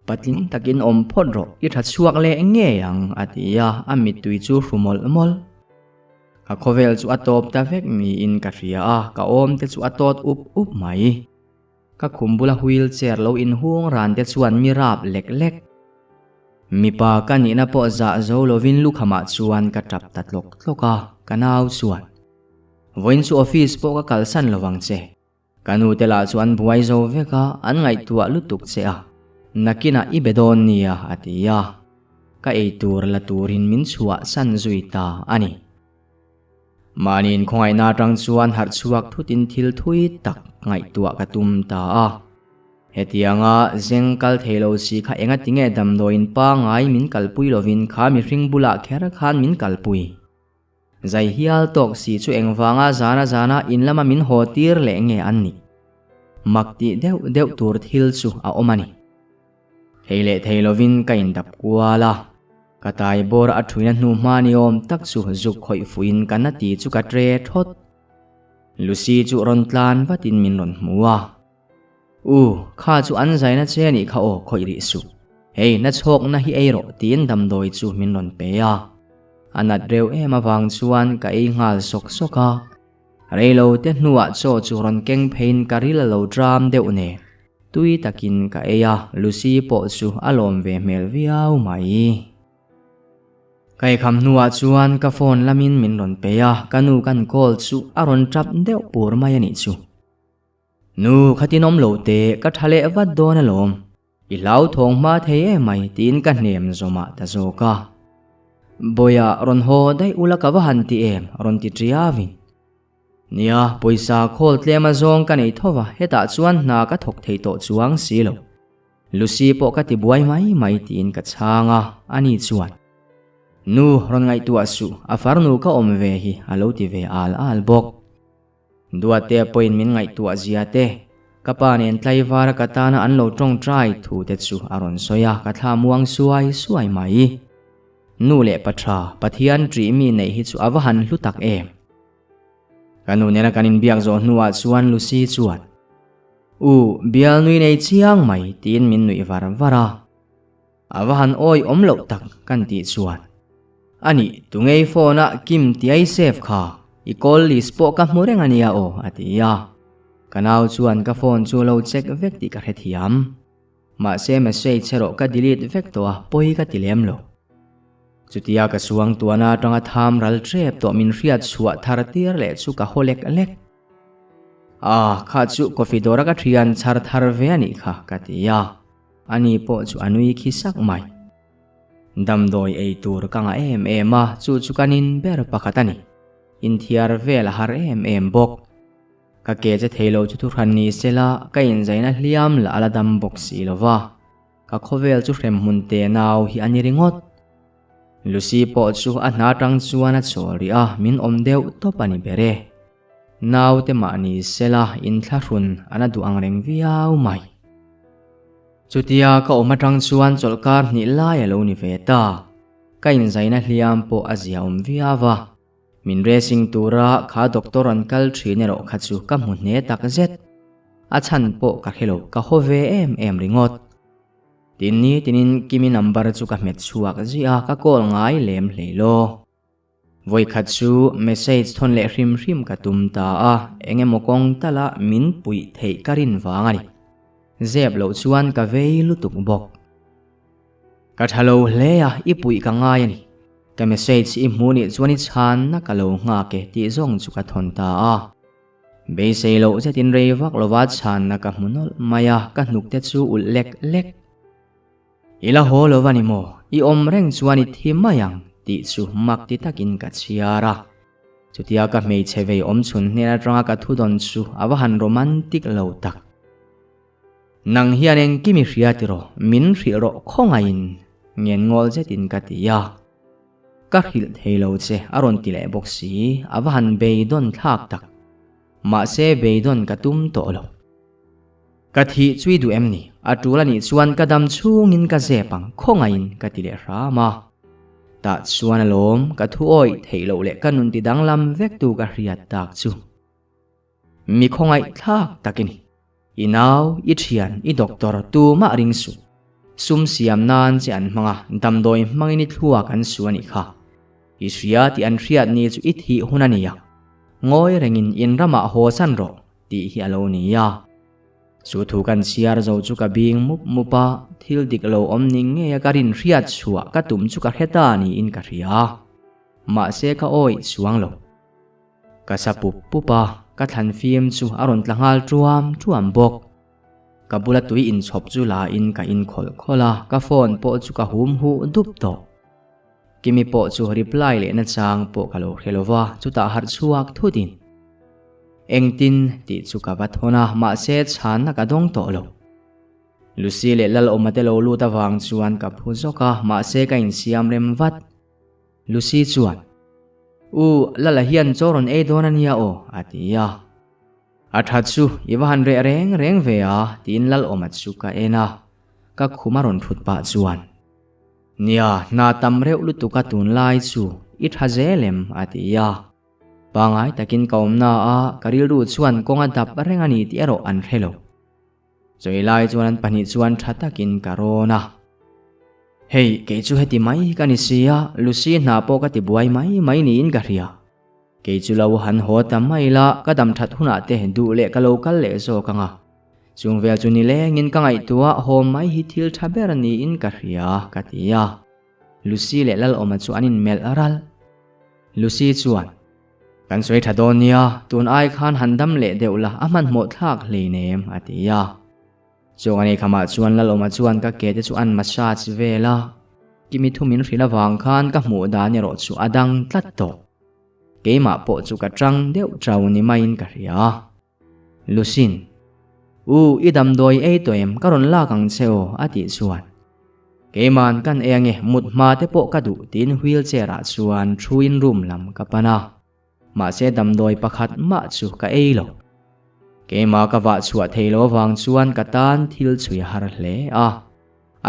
Patling takin awm phawt rawh, i tha chhuak leh ngei ang, a ti a, a mittui chu hru mawlh mawlh. Ka khawvel chu a tawp ta vek niin ka hria a, ka awm te chu a tawt up up mai. Ka khum bula wheel chair lo inhung ran te chuan mi rap lek lek. Mipa ka nihna pawh zah zo lovin lukhamah chuan ka tap ta tlawk tlawk a, ka nau chuan, Vawiin chu office pawh ka kalsan lo vang che. Ka nu te lah chu an buai zo vek a, an ngaihtuah lutuk che a. Nakinah i be dawn nia, a ti a. Ka eitur la turin min chhuahsan zui ta a ni. Mahniin khawngaihna atang chuan harh chhuak thutin thil thui tak ngaihtuah ka tum ta a. Hetianga zeng kal thei lo si kha enga tinge damdawiin pangai min kalpui lovin kha mihring bulah kher khan min kalpui. Zai hial tawk si chu engvanga zana zana in lama min haw tir leh nge an nih? Mak tih deuh deuh tur thil chu a awm a ni. Thei leh thei lovin ka indap kual a. Ka tai bawr a thuina hnu hma ni awm tak chu zuk khawih fuhin ka na ti chu ka tre thawt. Lucy chu rawn tlan vatin min rawn hmu a. U, kha chu an zaina che anih kha aw, khawih rih suh. Hei, na chhawkna hi ei rawh tiin damdawi chu min rawn pe a. A nat reuh em avang chuan ka ei nghal sawk sawk a. Reilo te hnuah chaw chu rawn keng pheiin ka ril a lo tram deuh nen. Tui takin ka ei a, Lucy pawh chu a lawm ve hmel viau mai. Ka eikham hnuah chuan ka phone lamin min rawn pe a, ka nu kan call chu a rawn tap deuh pur mai a nih chu. Nu, khatin awm lo teh, ka tha leh vat dawn alawm. I hlauthawng hma thei em mai tiin ka hnem zawmah ta zawk a. Bawiah rawn haw daih ula ka va han ti em, rawn ti ṭiavin. Nia, pawisa khawl tlem a zawng ka nei tho va, hetah chuan hna ka thawk thei tawh chuang si lo. Lucy pawh ka ti buai mai mai tiin ka chhang a, ani chuan, Nu, rawn ngaihtuah suh, a farnu ka awm ve hi a lo ti ve al al bawk. Duatea pawhin min ngaihtuah zia te, ka pa nen tlaivara ka tana an lo tawngtai thu te chu a rawn sawi a, ka thla muang suai suai mai. Nu leh pa tha, Pathian ṭih mi neih hi chu a va han hlu tak em! Ka nu nena kan inbiak zawh hnuah chuan Lucy chuan, U, bial nui nei chiang mai, tiin min nuih var var a. A va han awi awm loh tak kan tih chuan, A nih, tu ngei phone-a Kim tiai save kha, i call list pawh ka hmu reng a nia aw, a ti a. Ka nau chuan ka phone chu lo check vek tih ka hrethiam. Mahse message erawh ka delete vek tawh a, pawi ka ti lem lo. Chutia ka suang tuana atanga tham ral tep tawh min hriat chhuah thar tir leh chu ka haw lek lek. Ah, kha chu coffee dawra ka thian chhar thar ve a nih kha, ka ti a. Ani pawh chu a nui khi sak mai. Damdawi ei tur ka ngah em em a, chu chu ka nin ber pakhat a ni. Inthiar vel a har em em bawk. Ka ke che thei lo chu thuhran ni sela, ka inzaina hliam lah a la dam bawk si lo va. Ka khawvel chu hremhmun te nau hi a ni ringawt. Lucy pawh chu a hna tang chuan a chawl rih a, min awm deuh tawp a ni ber e. Naute mah ni sela inthlahrun a na duh ang reng viau mai. Chutia ka awm atang chuan chawlhkar hnih lai a lo ni ve ta. Ka inzaina hliam pawh a zia awm viau a. Min dressing tura kha doctor an kal thin erawh kha chu ka hmu hne tak zet. A chhan pawh ka hre lo, ka haw ve em em ringawt. Tin ni tinin Kimi number chu ka hmet chhuak ziah a, ka call ngai lem hlei law. Vawikhat chu message thawn leh hrim hrim ka tum ta a, eng emaw kawng tala min puih theih ka rin vang a ni. Zep loh chuan ka vei lutuk bawk. Ka tha lo hle a, i puih ka ngai a ni. Ka message i hmuh nih chuan i chhanna ka lo nghak e tih zawng chu ka thawn ta a. Beisei loh zetin rei vak lova chhanna ka hmu nawlh mai a, ka hnuk te chu ulh lek lek. I la haw lo va ni maw? I awm reng chuan i thi mai ang tih chu mak ti takin ka chhiar a. Chutia ka hmeichhe vei awm chhun hnen atanga ka thudawn chu a va han romantic lo tak. Nang hian engkim i hria tiraw? Min hrilh rawh khawngaihin ngen ngawl zetin ka ti a. Ka hrilh thei lo che a rawn ti leh bawk si, a va han beidawn thlak tak. Mahse beidawn ka tum tawh lo. Ka thih chui duh em ni? A tul a nih chuan ka dam chhungin ka zep ang, khawngaihin ka ti leh hram a. Tah chuan alawm, ka thu awih theih loh leh ka nun ti danglam vek tu ka hriat tak chu. Mi khawngaih thlak tak i ni. I nau, i thian, i doctor tumah ring suh. Sum siam nan che an hmang a, damdawi hmangin i thluak an su a nih kha. I hria tih an hriat ni chu i thih hun a nia. Ngawi rengin in ramah haw san rawh. Tih hi a lo ni a. Chu thu kan chhiar zo chu ka bing mup mup a, thil dik lo awm ning ngei a ka rin hriat chhuah ka tum chu ka hre ta niin ka hria. Mahse ka awih chuang lo. Ka sa pup pup a, ka thlan fim chu a rawn tla nghal tuam tuam bawk. Ka bula tui inchhawp chu la in ka in khawlh khawlh a, ka phone pawh chu ka hum huh dup tawh. Kimi pawh chu reply leh nachang pawh ka lo hre lo va, chutah harh chhuak thut in. Engtin tih chu ka va thawn a, mahse chhanna ka dawng tawh lo. Lucy leh Lalawma te lo lut avang chuan ka phu zawk a, mahse ka insiam rem vat. Lucy chuan, U, Lala hian chaw rawn ei dawn a nia aw, a ti a. A tha chu i va han reh reng reng ve a, tiin Lalawma chu ka en a, ka khum a rawn thut pah chuan. Nia, hna tam reuh lutuk a tunlai chu i tha zel em? a ti a. Pangai takin ka awm na a, ka rilru chuan kawng a dap reng a ni tih erawh an hre lo. Chawi lai chuan an pahnih chuan tha takin ka rawn a. Hei, kei chu heti mai hi ka ni si a, Lucy hna pawh ka ti buai mai mai niin ka hria. Kei chu lo han haw ta mai la, ka dam that hunah te duh leh ka lo kal leh zawk ang a. Chung vel chu nilengin ka ngaihtuah haw mai hi thil tha ber niin ka hria, ka ti a. Lucy leh Lalawma chu an inmelh ralh. Lucy chuan, Kan sawi tha dawn nia, tun ai khan han dam leh deuh la, a hmanhmawh thlak hleinem, a ti a. Chawng a nei khamah chuan Lalawma chuan ka ke te chu an massage vel a, Kimi thu min hrilh avang khan ka hmuh dan erawh chu a dang tlat tawh. Keimah pawh chu ka tang deuh chau ni maiin ka hria. Lucin, U, i damdawi ei tawh em? Ka rawn lak ang che aw, a tih chuan. Keiman kan ei ange, mut hma te pawh ka duh tiin wheelchair ah chuan thuin room lam ka pan a. Mahse damdawi pakhat mah chu ka ei lo. Keimah ka vah chhuah thei lo avang chuan ka tan thil chhui a har hle a.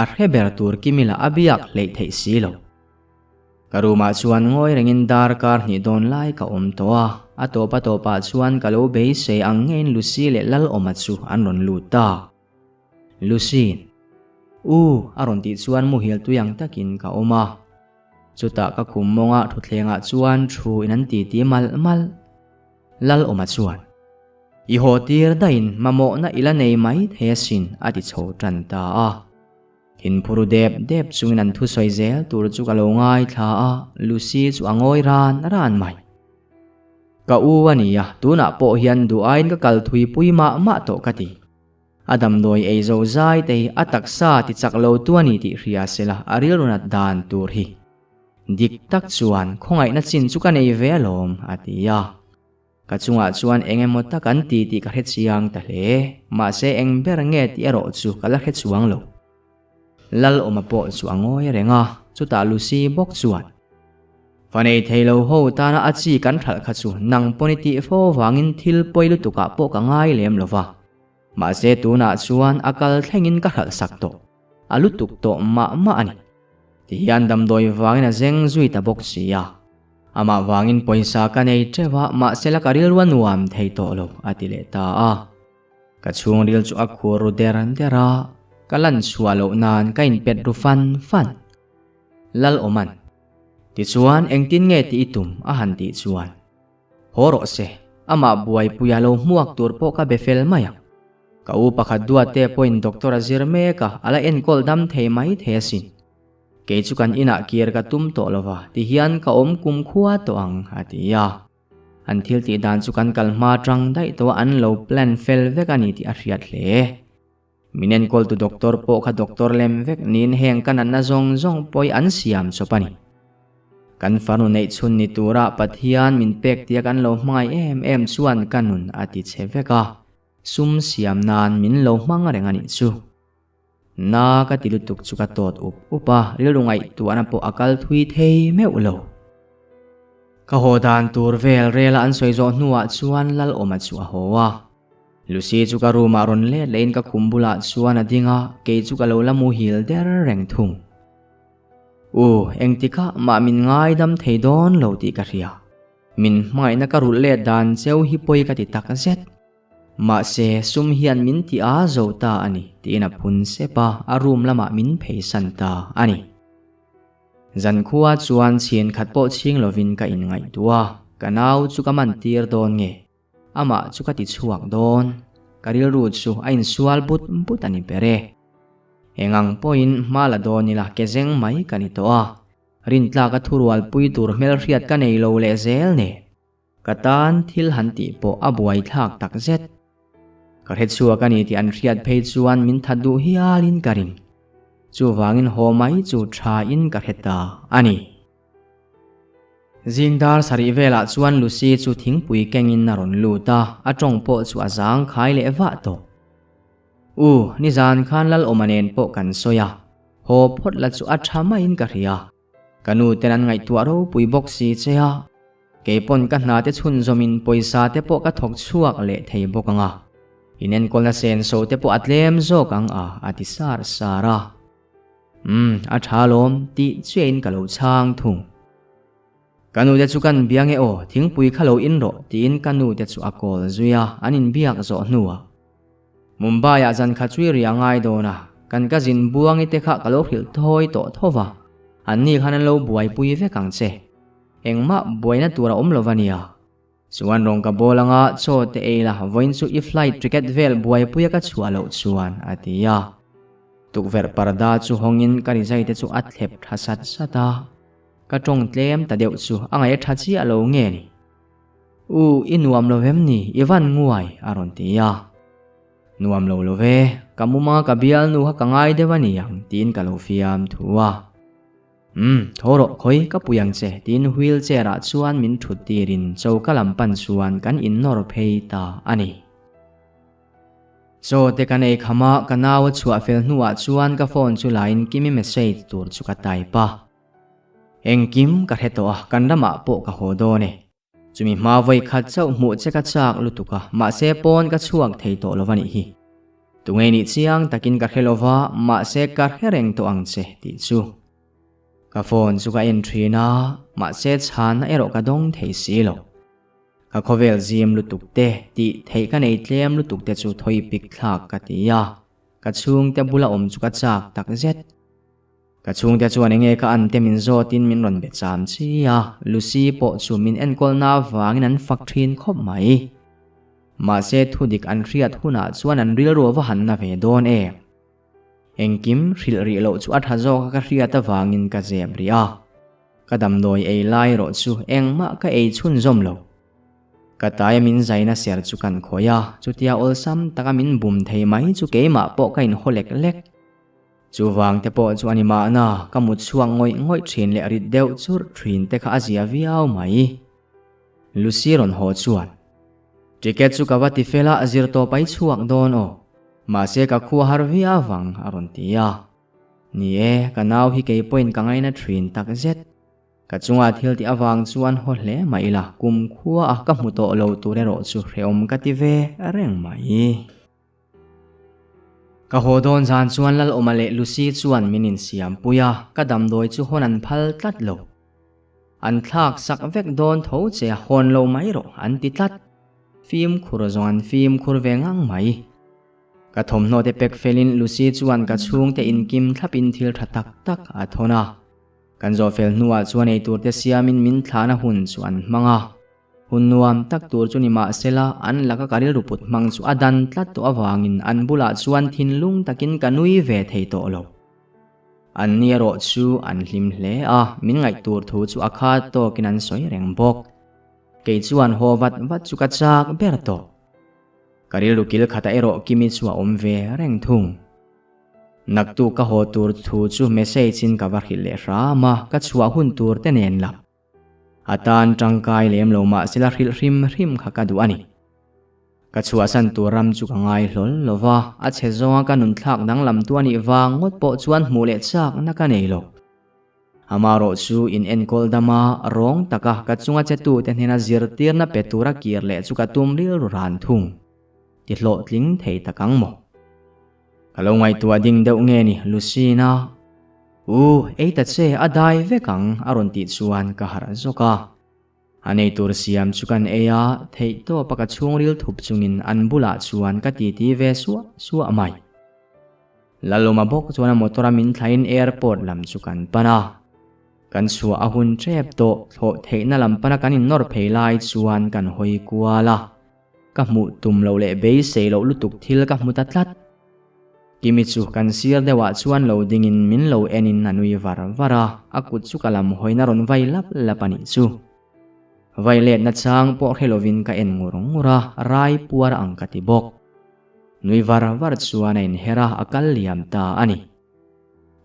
A hre ber tur Kimila a biak hleih theih si lo. Ka room ah chuan ngawi rengin darkar hnih dawn lai ka awm tawh a, a tawp a tawp ah chuan ka lo beisei ang ngeiin Lucy leh Lalawma chu an rawn lut ta. Lucy, U, a rawn tih chuan muhil tui ang takin ka awm a. Chutah ka khum mawngah thutthleng ah chuan thu in an titi malh malh. Lalawma chuan, I haw tir daihin mamawhna i la nei mai thei asin, a ti chho tan ta a. Thinphuru dep dep chungin an thusawi zel tur chu ka lo ngaithla a, Lucy chu a ngawi ran ran mai. Ka u a ni a, tunah pawh hian duh aiin ka kal thui pui mah mah tawh ka ti. A damdawi ei zo zai te hi a taksa ti chak lo tu a ni tih hria sela a rilru nat dan tur hi. Dik tak chuan khawngaihna chin chu ka nei ve alawm, a ti a. Ka chungah chuan eng emaw tak an ti tih ka hre chiang ta hle, mahse eng ber nge tih erawh chu ka la hre chuang lo. Lalawma pawh chu a ngawi reng a, chutah Lucy bawk chuan, Fa nei thei lo ho tana a chi kan hralh kha chu nang pawn i tih fo vangin thil pawi lutukah pawh ka ngai lem lo va, mahse tunah chuan a kal thlengin ka hralh sak tawh, a lutuk tawh mah mah a ni. Tihian damdawi vangin a zeng zui ta bawk si a. Amah vangin pawisa ka nei teuh a, mahse la ka rilru a nuam thei tawh lo, a ti leh ta a. Ka chhungril chu a khur ru der der a, ka lan chhuah loh nan ka inpet ru fan fan. Lal Awman. Tichuan, engtin nge tih i tum? a han tih chuan, Haw rawh se, amah buaipuia lo hmuak tur pawh ka be fel mai ang. Ka u pakhat duatte pawhin doctor a zir mek a, a la enkawl dam thei mai thei asin. Kei chu kan inah kir ka tum tawh lo va, tihian ka awm kumkhua tawh ang, a ti a. An thil tih dan chu kan kal hma tang daih tawh a, an lo plan fel vek a ni tih a hriat hle. Min enkawltu doctor pawh kha doctor lem vek niin heng ka natna zawng zawng pawh hi an siam chawp a ni. Kan farnu neih chhun ni tura Pathian min pek tia kan lo hmangaih em em chuan ka nun a ti chhe vek a, sum siam nan min lo hmang reng a nih chu. Na ka ti lutuk chu ka tawt up up a, rilru ngaihtuahna pawh a kal thui thei meuh lo. Ka haw dan tur vel rela an sawi zawh hnuah chuan Lalawma chu a haw a. Lucy chu ka room ah rawn let lehin ka khum bulah chuan a ding a, kei chu ka lo la muhil der reng thung. U, engtikah mah min ngaidam thei dawn lo tih ka hria. Min hmangaihna ka rulh let dan cheu hi pawi ka ti tak zet. Mahse, sum hian min ti a zo ta a ni, tiin a phun sep a, a room lamah min pheisan ta a ni. Zankhua chuan chhin khat pawh chhing lovin ka inngaihtuah a, ka nau chu ka man tir dawn nge, amah chu ka ti chhuak dawn, ka rilru chu a insual but but a ni ber e. Eng ang pawhin hma la dawn ila ke zeng mai ka ni tawh a, rintlaka thurualpui tur hmelhriat ka nei lo leh zel nen. Ka tan thil han tih pawh a buaithlak tak zet. Ka hre chhuak a ni tih an hriat phei chuan min that duh hialin ka ring. Chuvangin haw mai chu thain ka hre ta a ni. Zing dar sarih velah chuan Lucy chu thingpui kengin a rawn lut a, a tawng pawh chu a zang khai leh vah tawh. U, nizan khan Lalawma nen pawh kan sawi a, haw phawt la chu a tha maiin ka hria. Ka nu ten an ngaihtuah ropui bawk si che a, kei pawn ka hna te chhunzawmin pawisa te pawh ka thawk chhuak leh thei bawk ang a, inenkawlna senso te pawh a tlem zawk ang a, a ti sar sar a. Umm, a tha lawm, tih chiahin ka lo chhang thung. Ka nu te chu kan bia nge aw, thingpui kha lo in rawh, tiin ka nu te chu a kawl zui a, an inbiak zawh hnuah. Mumbai-ah zan kha chui ri a ngai dawn a, kan ka zin buangi te kha ka lo hrilh thawi tawh tho va, anni khan an lo buaipui vek ang che. Engmah buaina tur a awm lo va nia. Chuan rawng ka bawl anga chaw te ei la, vawiin chu i flight ticket vel buaipui a ka chhuah loh chuan, a ti a. Tukverh parda chu hawngin ka rizai te chu a thlep tha sat sat a. Ka tawng tlem ta deuh chu a ngaih a tha chiah lo nge ni? U, i nuam lo vem ni? I van nguai, a rawn ti a. Nuam lo lo ve, ka muma ka bialnu kha ka ngai deuh a ni ang, tiin ka lo fiam thu a. Umm, tho rawh, khawi ka pui ang che, tiin wheel chair ah chuan min thut tirin choka lam pan chuan kan innawr phei ta a ni. Chaw te kan ei kham a, ka nau a chhuah fel hnuah chuan ka phone chu lain Kimi message tur chu ka type a. Engkim ka hre tawh a, kan ramah pawh ka haw dawn e. Chumi hma vawi khat chauh hmuh che ka chak lutuk a, mahse pawn ka chhuak thei tawh lo va nih hi. Tunge nih chiang takin ka hre lo va, mahse ka hre reng tawh ang che tih chu. Ka phone chu ka en thin a, mahse chhanna erawh ka dawng thei si lo. Ka khawvel zim lutuk te, tih theih ka nei tlem lutuk te chu thawi pik thlak ka ti a, ka chhungte bula awm chu ka chak takzet. Ka chhungte chuan enge ka an te min zawtin min rawn be cham chi a, Lucy pawh chu min enkawlna avangin an fak thin khawp mai. Mahse thudik an hriat hunah chuan an rilru a va han na ve dawn em. Engkim hrilh rih loh chu a tha zawk a ka hriat avangin ka zep rih a. Ka damdawi ei lai erawh chu engmah ka ei chhunzawm lo. Ka taia min zaina ser chu kan khawih a, chutia awlsam taka min bum thei mai chu keimah pawh ka inhaw lek lek. Chuvang te pawh chu a ni mahna, ka mut chhuak ngawih ngawih thin leh rit deuh churh thin te kha a zia viau mai. Lucy rawn haw chuan, Ticket chu ka va ti fel a, zir tawp a i chhuak dawn aw. Mahse ka khua har viau vang, a rawn ti a. Ni e, ka nau hi kei pawhin ka ngaina thin tak zet. Ka chunga thil tih avang chuan haw hle mah ila, kum khua a ka hmu tawh lo tur erawh chu hrehawm ka ti ve reng mai. Ka haw dawn zan chuan Lalawma leh Lucy chuan min insiam pui a, ka damdawi chu hawn an phal tlat lo. An thlak sak vek dawn tho che a, hawn lo mai rawh an ti tlat. Fimkhur zawng an fimkhur ve ngang mai. Ka thawmhnaw te pek felin Lucy chuan ka chhungte inkim thlapin thil tha tak tak a thawn a. Kan zawh fel hnuah chuan eitur te siamin min thlahna hun chu an hmang a. Hun nuam tak tur chu ni mah sela an laka ka rilru put hmang chu a dan tlat tawh avangin an bulah chuan thinlung takin ka nui ve thei tawh lo. An ni erawh chu an hlim hle a, min ngaih tur thu chu a khat tawkin an sawi reng bawk. Kei chuan haw vat vat chu ka chak ber tawh. Ka rilru kil khatah erawh Kimi chu a awm ve reng thung. Naktuk ka haw tur thu chu message in ka va hrilh leh hram a, ka chhuah hun tur te nen lam. A tan tangkai lem lo mah sela hrilh hrim hrim kha ka duh a ni. Ka chhuahsan tur ram chu ka ngai hlawl lo va, a chhe zawnga ka nun thlak danglam tu a nih vang ngawt pawh chuan hmuh leh chakna ka nei lo. Amarawh chu in enkawl dama rawng taka ka chunga che tute hnena zirtirna pe tura kir leh chu ka tum rilru ran thung. Ti hlawhtling thei tak ang maw? Ka lo ngaihtuah ding deuh nge ni Lucina? U, ei ta che, a dai vek ang a rawn tih chuan ka harh zawk a. A nei tur siam chu kan ei a, theihtawpa ka chhungril thup chungin an bulah chuan ka titi ve suah suah mai. Lalawma bawk chuan a motor a min thlain airport lam chu kan pan a. Kan chhuah a hun tep tawh, thlawh theihna lam pana kan innawr phei lai chuan kan hawi kual a. Ka hmuh tum loh leh beisei loh lutuk thil ka hmu ta tlat. Kimi chu kan sir deuhah chuan lo dingin min lo enin a nui var var a, a kut chu ka lam hawina rawn vai lap lap a nih chu. Vai letna chang pawh hre lovin ka en ngur ngur a, rai puar ang ka ti bawk. Nui var var chuan a inher a, a kal liam ta a ni.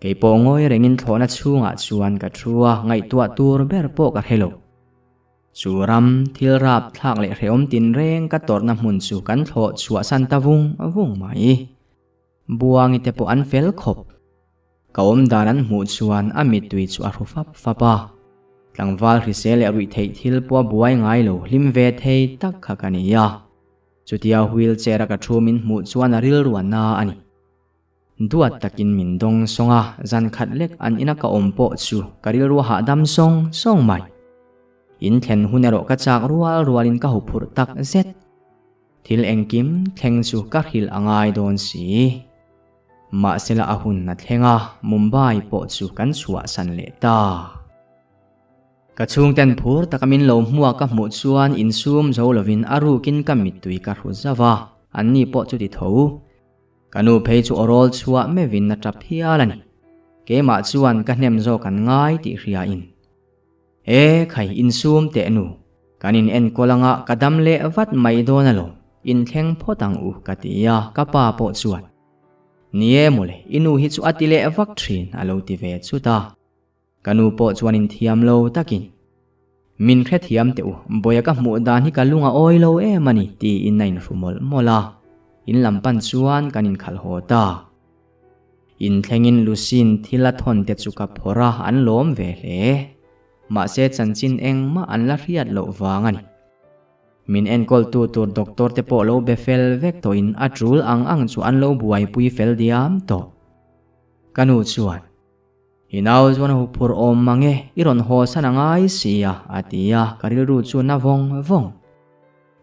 Kei pawh ngawi rengin thlawhna chhungah chuan ka thu a, ngaihtuah tur ber pawh ka hre lo. Chu ram, thil rap thlak leh hrehawm tinreng ka tawrhna hmun chu kan thlawh chhuahsan ta vung vung mai. Buangi te pawh an fel khawp. Ka awmdan an hmuh chuan a mittui chu a hru fap fap a. Tlangval hrisel leh ruih theih thil pawh a buai ngai lo hlim ve thei tak kha ka ni a. Chutia wheel chair a ka thu min hmuh chuan a rilru a na a ni. Duat takin min dawng sawng a, zan khat lek an ina ka awm pawh chu ka rilru a hahdam sawng sawng mai. In thlen hun erawh ka chak rual rualin ka huphurh tak zet. Thil engkim thleng chu ka hrilh a ngai dawn si. Mahsela a hun a thleng a, Mumbai pawh chu kan chhuahsan leh ta. Ka chhungten phur taka min lo hmua ka hmuh chuan insum zo lovin a rukin ka mittui ka hru zauh a, anni pawh chu ti tho. Ka nu phei chu awrawl chhuah meuhin a tap hial a ni. Keimah chuan ka hnem zawk an ngai tih hriain. E khai insum teh nu, kan in enkawl anga ka dam leh vat mai dawn alawm, inthleng phawt ang u ka ti a, ka pa pawh chuan. Ni e mawle, i nu hi chu a ti leh vak thin a lo ti ve chut a. Ka nu pawh chuan inthiam lo takin, Min hrethiam teh u, Bawia ka hmuh dan hi ka lung a awi lo em a ni, tiin a inhru mawlh mawlh a. In lam pan chuan kan inkhalh haw ta. Inthlengin Lucy'n thil a thawn te chu ka phawrh a, an lawm ve hle. Mahse chanchin engmah an la hriat loh vang a ni. Min enkawltu tur doctor te pawh lo be fel vek tawhin a tul ang ang chu an lo buaipui fel diam tawh. Ka nu chuan. I nau chuan a huphurh awm mang e, i rawn haw san a ngai si a, a ti a, ka rilru chu na vawng vawng.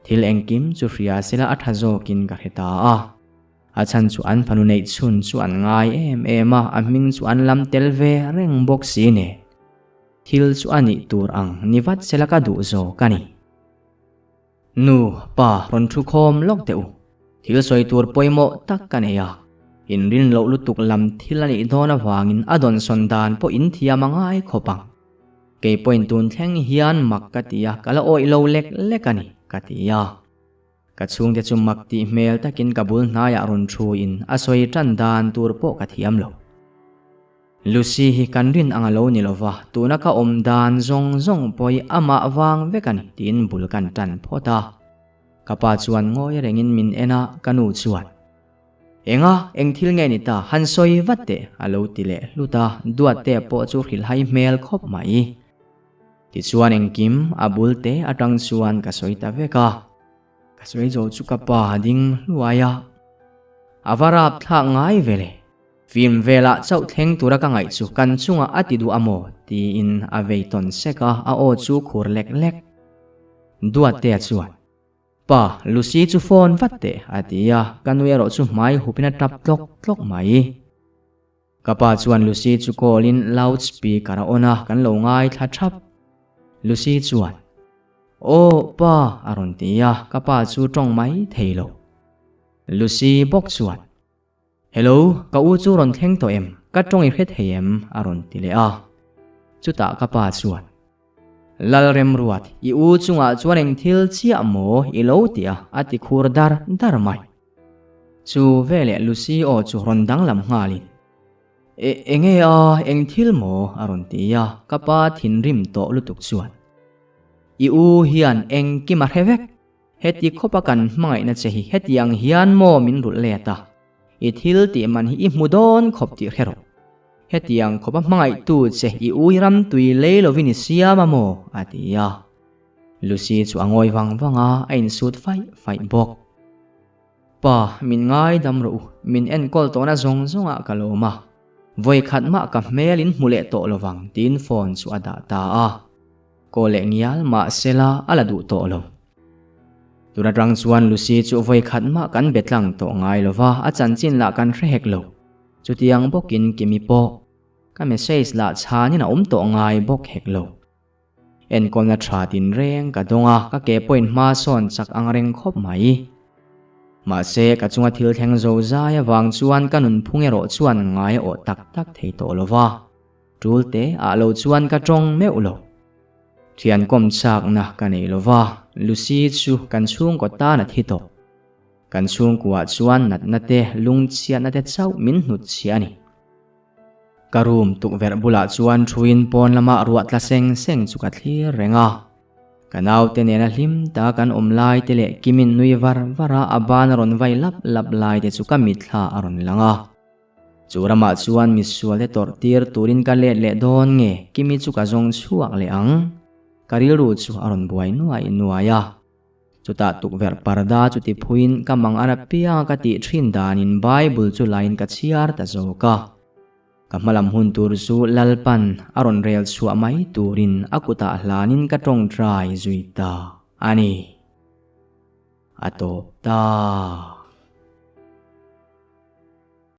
Thil engkim chu hria sela a tha zawkin ka hre ta a. A chhan chu an fanu neih chhun chu an ngai em em a, a hming chu an lam tel ve reng bawk si nen. Thil chu a nih tur ang ni vat sela ka duh zawk a ni. Nu, pa, rawn thu khawm lawk teh u. Thil sawi tur pawimawh tak ka nei a. Inrin loh lutuk lam thil a nih dawn avangin a dawnsawn dan pawh in thiam a ngai khawp ang. Kei pawhin tun thleng hian mak ka ti a, ka la awih lo lek lek a ni, ka ti a. Ka chhungte chu mak tih hmel takin ka bul hnaiah rawn thuin a sawi tan dan tur pawh ka thiam lo. Lucy hi kan rin ang a lo ni lova, tuna ka awm dan zawng zawng pawh hi amah vang vek a ni tiin bul kan tan phawt a. Ka pa chuan ngawi rengin min en a, ka nu chuan, Enga, eng thil nge ni ta, han sawi vat teh a lo ti leh hlut a, Duatte pawh chu hrilhhai hmel khawp mai. Tichuan engkim a bul te atang chuan ka sawi ta vek a. Ka sawi zo chu ka pa a ding hluai a, a va rap thlak ngai ve le. Film velah chauh thleng tura ka ngaih chu kan chungah a ti duh a maw? tiin a vei tawn sek a, a aw chu khur lek lek. Duattea chuan, Pa, Lucy chu phone vat teh, a ti a, ka nui erawh chu hmai hupin a tap tlawk tlawk mai. Ka pa chuan Lucy chu call in loud speaker a on a, kan lo ngaithla thap. Lucy chuan, Aw pa a rawn ti a, ka pa chu tawng mai thei lo. Lucy bawk chuan, Hello, ka u chu rawn thleng tawh em? Ka tawng i hre thei em? a rawn ti leh a. Chutah ka pa chuan, Lalremruat, i u chungah chuan eng thil chiah maw i lo ti a? a ti khur dar dar mai. Chu veleh Lucy aw chu rawn danglam nghalin, E, enge a, eng thil maw? a rawn ti a, ka pa thinrim tawh lutuk chuan, I u hian engkim a hre vek, heti khawpa kan hmangaihna che hi hetiang hian maw min rulh let a, i thil tih man hi i hmu dawn khawp tih hre rawh. Hetiang khawpa hmangaihtu che i u hi ram tui lei lovin i siam a maw? a ti a. Lucy chu a ngawi vang vang a, a insut faih faih bawk. Pa, min ngaidam rawh u, min enkawl tawhna zawng zawngah ka lawm a, vawi khat mah ka hmel in hmu leh tawh lovang tiin phone chu a dah ta a. Kaw leh ngial mah sela a la duh tawh lo. Tun atang chuan Lucy chu vawi khat mah kan be tlang tawh ngai lova, a chanchin lah kan hre hek lo. Chutiang bawkin Kimi pawh ka message lah chhanin a awm tawh ngai bawk hek lo. Enkawlna tha tinreng ka dawng a, ka ke pawhin hma sawn chak ang reng khawp mai. Mahse, ka chunga thil thleng zo zai avang chuan ka nunphung erawh chuan ngai a awh tak tak thei tawh lo va, tul te ah lo chuan ka tawng meuh lo. Thian kawm chakna ka nei lo va, Lucy chu kan chhungkaw tan a thi tawh. Kan chhungkuah chuan natna te, lungchhiatna te chauh min hnutchhiah a ni. Ka room tukverh bulah chuan thuin pawn lama ruah tla seng seng chu ka thlir reng a. Ka naute nena hlim ta kan awm lai te leh Kimin nui var var a a ban a rawn vai lap lap lai te chu ka mitthla a rawn lang a. Chu ramah chuan misual te tawrh tir turin ka let leh dawn nge Kimi chu ka zawng chhuak leh ang. Ka rilru chu a rawn buai nuai nuai a. Chutah tukverh parda chu ti phuiin ka mang an apianga ka tih thin danin Bible chu lain ka chhiar ta zawk a. Ka hmalam hun tur chu Lalpan a rawn rel chhuah mai turin a kutah hlanin ka tawngtai zui ta a ni. A tawp ta.